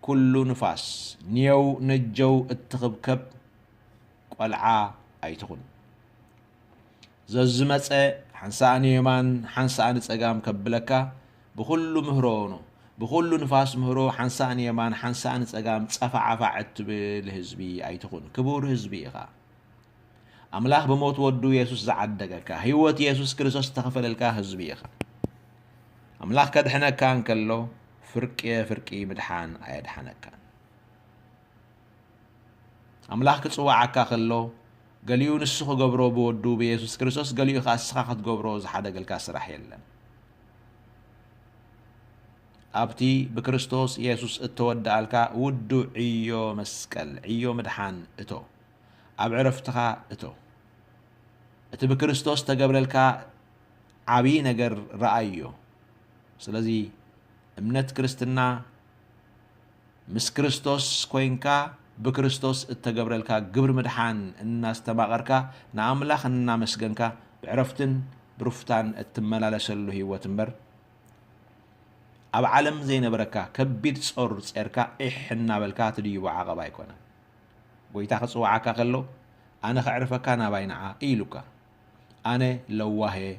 ኩሉ ንፋስ ኔው ነጀው እትኽብከብ ቆልዓ ኣይትኹን። ዘዝመጸ ሓንሳእ ንየማን ሓንሳእ ንጸጋም ከብለካ ብኹሉ ምህሮ ኖ ብኹሉ ንፋስ ምህሮ ሓንሳእ ንየማን ሓንሳእ ንጸጋም ጸፋዓፋዕ እትብል ህዝቢ ኣይትኹን። ክቡር ህዝቢ ኢኻ። ኣምላኽ ብሞት ወዱ የሱስ ዝዓደገካ፣ ህይወት የሱስ ክርስቶስ ዝተኸፈለልካ ህዝቢ ኢኻ። ኣምላኽ ከድሕነካ እንከሎ ፍርቂ ፍርቂ ምድሓን ኣየድሓነካን። ኣምላኽ ክጽውዓካ ከሎ ገሊኡ ንሱ ክገብሮ ብወዱ ብየሱስ ክርስቶስ፣ ገሊኡ ኸኣ እስኻ ክትገብሮ ዝሓደገልካ ስራሕ የለን። ኣብቲ ብክርስቶስ የሱስ እተወድኣልካ ውዱእ ዕዮ መስቀል፣ ዕዮ ምድሓን እቶ። ኣብ ዕረፍትኻ እቶ። እቲ ብክርስቶስ ተገብረልካ ዓብዪ ነገር ረኣዮ። ስለዚ እምነት ክርስትና ምስ ክርስቶስ ኮይንካ ብክርስቶስ እተገብረልካ ግብሪ ምድሓን እናስተማቐርካ ንኣምላኽ እናመስገንካ ብዕረፍትን ብሩፍታን እትመላለሰሉ ህይወት እምበር ኣብ ዓለም ዘይነበረካ ከቢድ ጾር ጼርካ ዒሕ እናበልካ ትድይቦ ዓቐብ ኣይኮነን። ጎይታ ክጽውዓካ ከሎ ኣነ ከዕርፈካ ናባይ ንዓ ኢሉካ። ኣነ ለዋህ እየ፣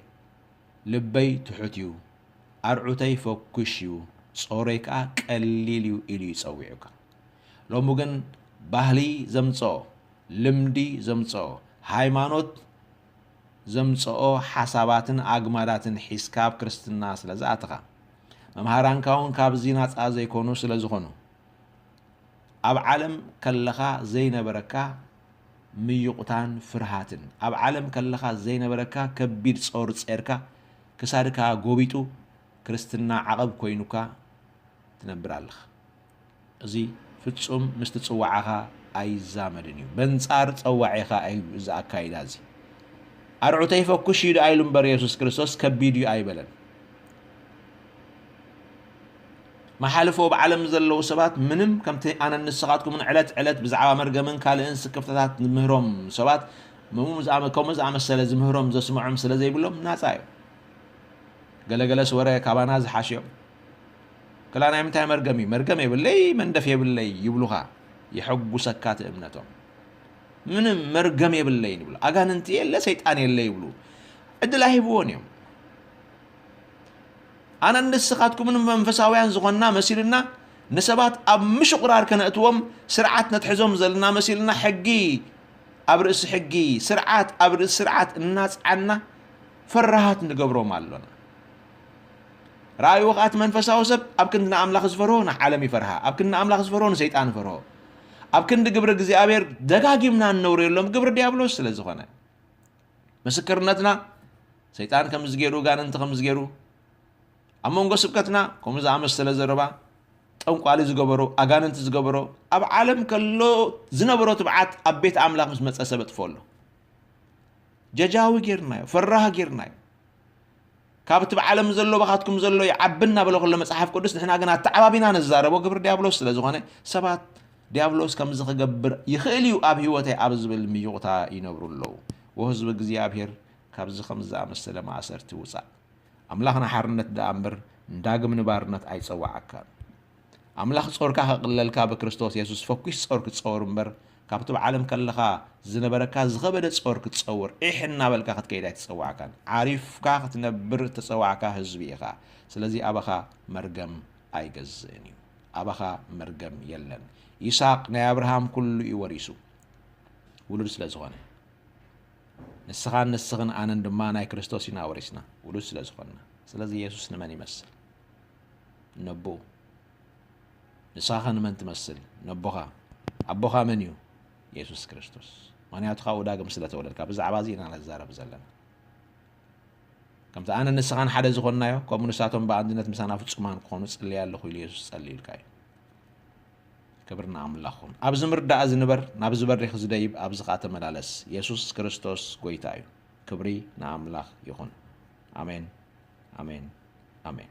ልበይ ትሑት እዩ፣ ኣርዑተይ ፈኩሽ እዩ፣ ጾረይ ከኣ ቀሊል እዩ ኢሉ እዩ ጸዊዑካ። ሎሚ ግን ባህሊ ዘምጽኦ፣ ልምዲ ዘምጽኦ፣ ሃይማኖት ዘምጽኦ ሓሳባትን ኣግማዳትን ሒዝካ ኣብ ክርስትና ስለ ዝኣተኻ፣ መምሃራንካ እውን ካብዚ ናጻ ዘይኮኑ ስለ ዝኾኑ፣ ኣብ ዓለም ከለኻ ዘይነበረካ ምይቑታን ፍርሃትን፣ ኣብ ዓለም ከለኻ ዘይነበረካ ከቢድ ጾር ጼርካ ክሳድካ ጎቢጡ ክርስትና ዓቐብ ኮይኑካ ትነብር ኣለኻ። እዚ ፍጹም ምስቲ ጽዋዓኻ ኣይዛመድን እዩ። በንጻር ጸዋዒኻ እዩ እዚ ኣካይዳ እዚ። ኣርዑተይ ፈኩሽ እዩ ደኣ ኢሉ እምበር የሱስ ክርስቶስ ከቢድ እዩ ኣይበለን። መሓልፎ ኣብ ዓለም ዘለዉ ሰባት ምንም ከምቲ ኣነን ንስኻትኩምን ዕለት ዕለት ብዛዕባ መርገምን ካልእን ስክፍታታት ንምህሮም ሰባት ምሙ ዝኣመ-፣ ከምኡ ዝኣመሰለ ዝምህሮም ዘስምዖም ስለ ዘይብሎም ናጻ እዮም። ገለገለስ ወረ ካባና ዝሓሽዮም። ክላ ናይ ምንታይ መርገም እዩ? መርገም የብለይ፣ መንደፍ የብለይ ይብሉኻ። የሐጉሰካ እቲ እምነቶም። ምንም መርገም የብለይን ይብሉ። ኣጋንንቲ የለ፣ ሰይጣን የለ ይብሉ። ዕድል ኣይህብዎን እዮም። ኣነን ንስኻትኩምን መንፈሳውያን ዝኾንና መሲልና ንሰባት ኣብ ምሽቑራር ከነእትዎም ስርዓት ነትሕዞም ዘለና መሲልና ሕጊ ኣብ ርእሲ ሕጊ፣ ስርዓት ኣብ ርእሲ ስርዓት እናጽዓና ፈራሃት ንገብሮም ኣሎና። ረኣይዎ ኸኣ እቲ መንፈሳዊ ሰብ ኣብ ክንዲ ንኣምላኽ ዝፈርሆ ንዓለም ይፈርሃ፣ ኣብ ክንዲ ንኣምላኽ ዝፈርሆ ንሰይጣን ይፈርሆ። ኣብ ክንዲ ግብሪ እግዚኣብሔር ደጋጊምና እነውርየሎም ግብሪ ዲያብሎስ ስለ ዝኾነ። ምስክርነትና ሰይጣን ከምዚ ገይሩ፣ ጋንንቲ ከምዚ ገይሩ፣ ኣብ መንጎ ስብከትና ከምኡ ዝኣመሰለ ዘረባ፣ ጠንቋሊ ዝገበሮ፣ ኣጋንንቲ ዝገበሮ፣ ኣብ ዓለም ከሎ ዝነበሮ ትብዓት ኣብ ቤት ኣምላኽ ምስ መጸ ሰብ ኣጥፍኦ ኣሎ። ጀጃዊ ጌርናዮ፣ ፈራህ ጌርናዮ። ካብ እቲ ብዓለም ዘሎ ባኻትኩም ዘሎ ይዓቢ እናበለ ከሎ መጽሓፍ ቅዱስ፣ ንሕና ግን ኣተዓባቢና ንዛረቦ ግብሪ ዲያብሎስ ስለ ዝኾነ፣ ሰባት ዲያብሎስ ከምዚ ክገብር ይኽእል እዩ ኣብ ህይወተይ ኣብ ዝብል ምይቑታ ይነብሩ ኣለዉ። ወህዝቢ እግዚኣብሔር ካብዚ ከምዚ ዝኣመሰለ ማእሰርቲ ውጻእ። ኣምላኽ ንሓርነት ደኣ እምበር ንዳግም ንባርነት ኣይጸውዓካን። ኣምላኽ ጾርካ ከቕለልካ ብክርስቶስ የሱስ ፈኲስ ጾር ክትጸውር እምበር፣ ካብቲ ብዓለም ከለኻ ዝነበረካ ዝኸበደ ጾር ክትጸውር ዒሕ እናበልካ ክትከይድ ኣይተጸዋዕካን። ዓሪፍካ ክትነብር እተጸዋዕካ ህዝቢ ኢኻ። ስለዚ ኣባኻ መርገም ኣይገዝእን እዩ። ኣባኻ መርገም የለን። ይስሐቅ ናይ ኣብርሃም ኩሉ እዩ ወሪሱ፣ ውሉድ ስለ ዝኾነ። ንስኻን ንስኽን ኣነን ድማ ናይ ክርስቶስ ኢና ወሪስና፣ ውሉድ ስለ ዝኾንና። ስለዚ የሱስ ንመን ይመስል? ነቦኡ። ንስኻ ኸ ንመን ትመስል? ነቦኻ። ኣቦኻ መን እዩ? የሱስ ክርስቶስ። ምኽንያቱ ካብኡ ዳግም ስለ ተወለድካ። ብዛዕባ እዚ ኢና ንዛረብ ዘለና። ከምቲ ኣነን ንስኻን ሓደ ዝኾንናዮ፣ ከምኡ ንሳቶም ብኣንድነት ምሳና ፍጹማን ክኾኑ ጽልየ ኣለኹ ኢሉ የሱስ ጸልዩልካ እዩ። ክብሪ ንኣምላኽ ይኹን። ኣብዚ ምርዳእ እዚ ንበር፣ ናብዚ በሪኽ ዝደይብ፣ ኣብዚ ኸኣ ተመላለስ። የሱስ ክርስቶስ ጐይታ እዩ። ክብሪ ንኣምላኽ ይኹን። ኣሜን፣ ኣሜን፣ ኣሜን።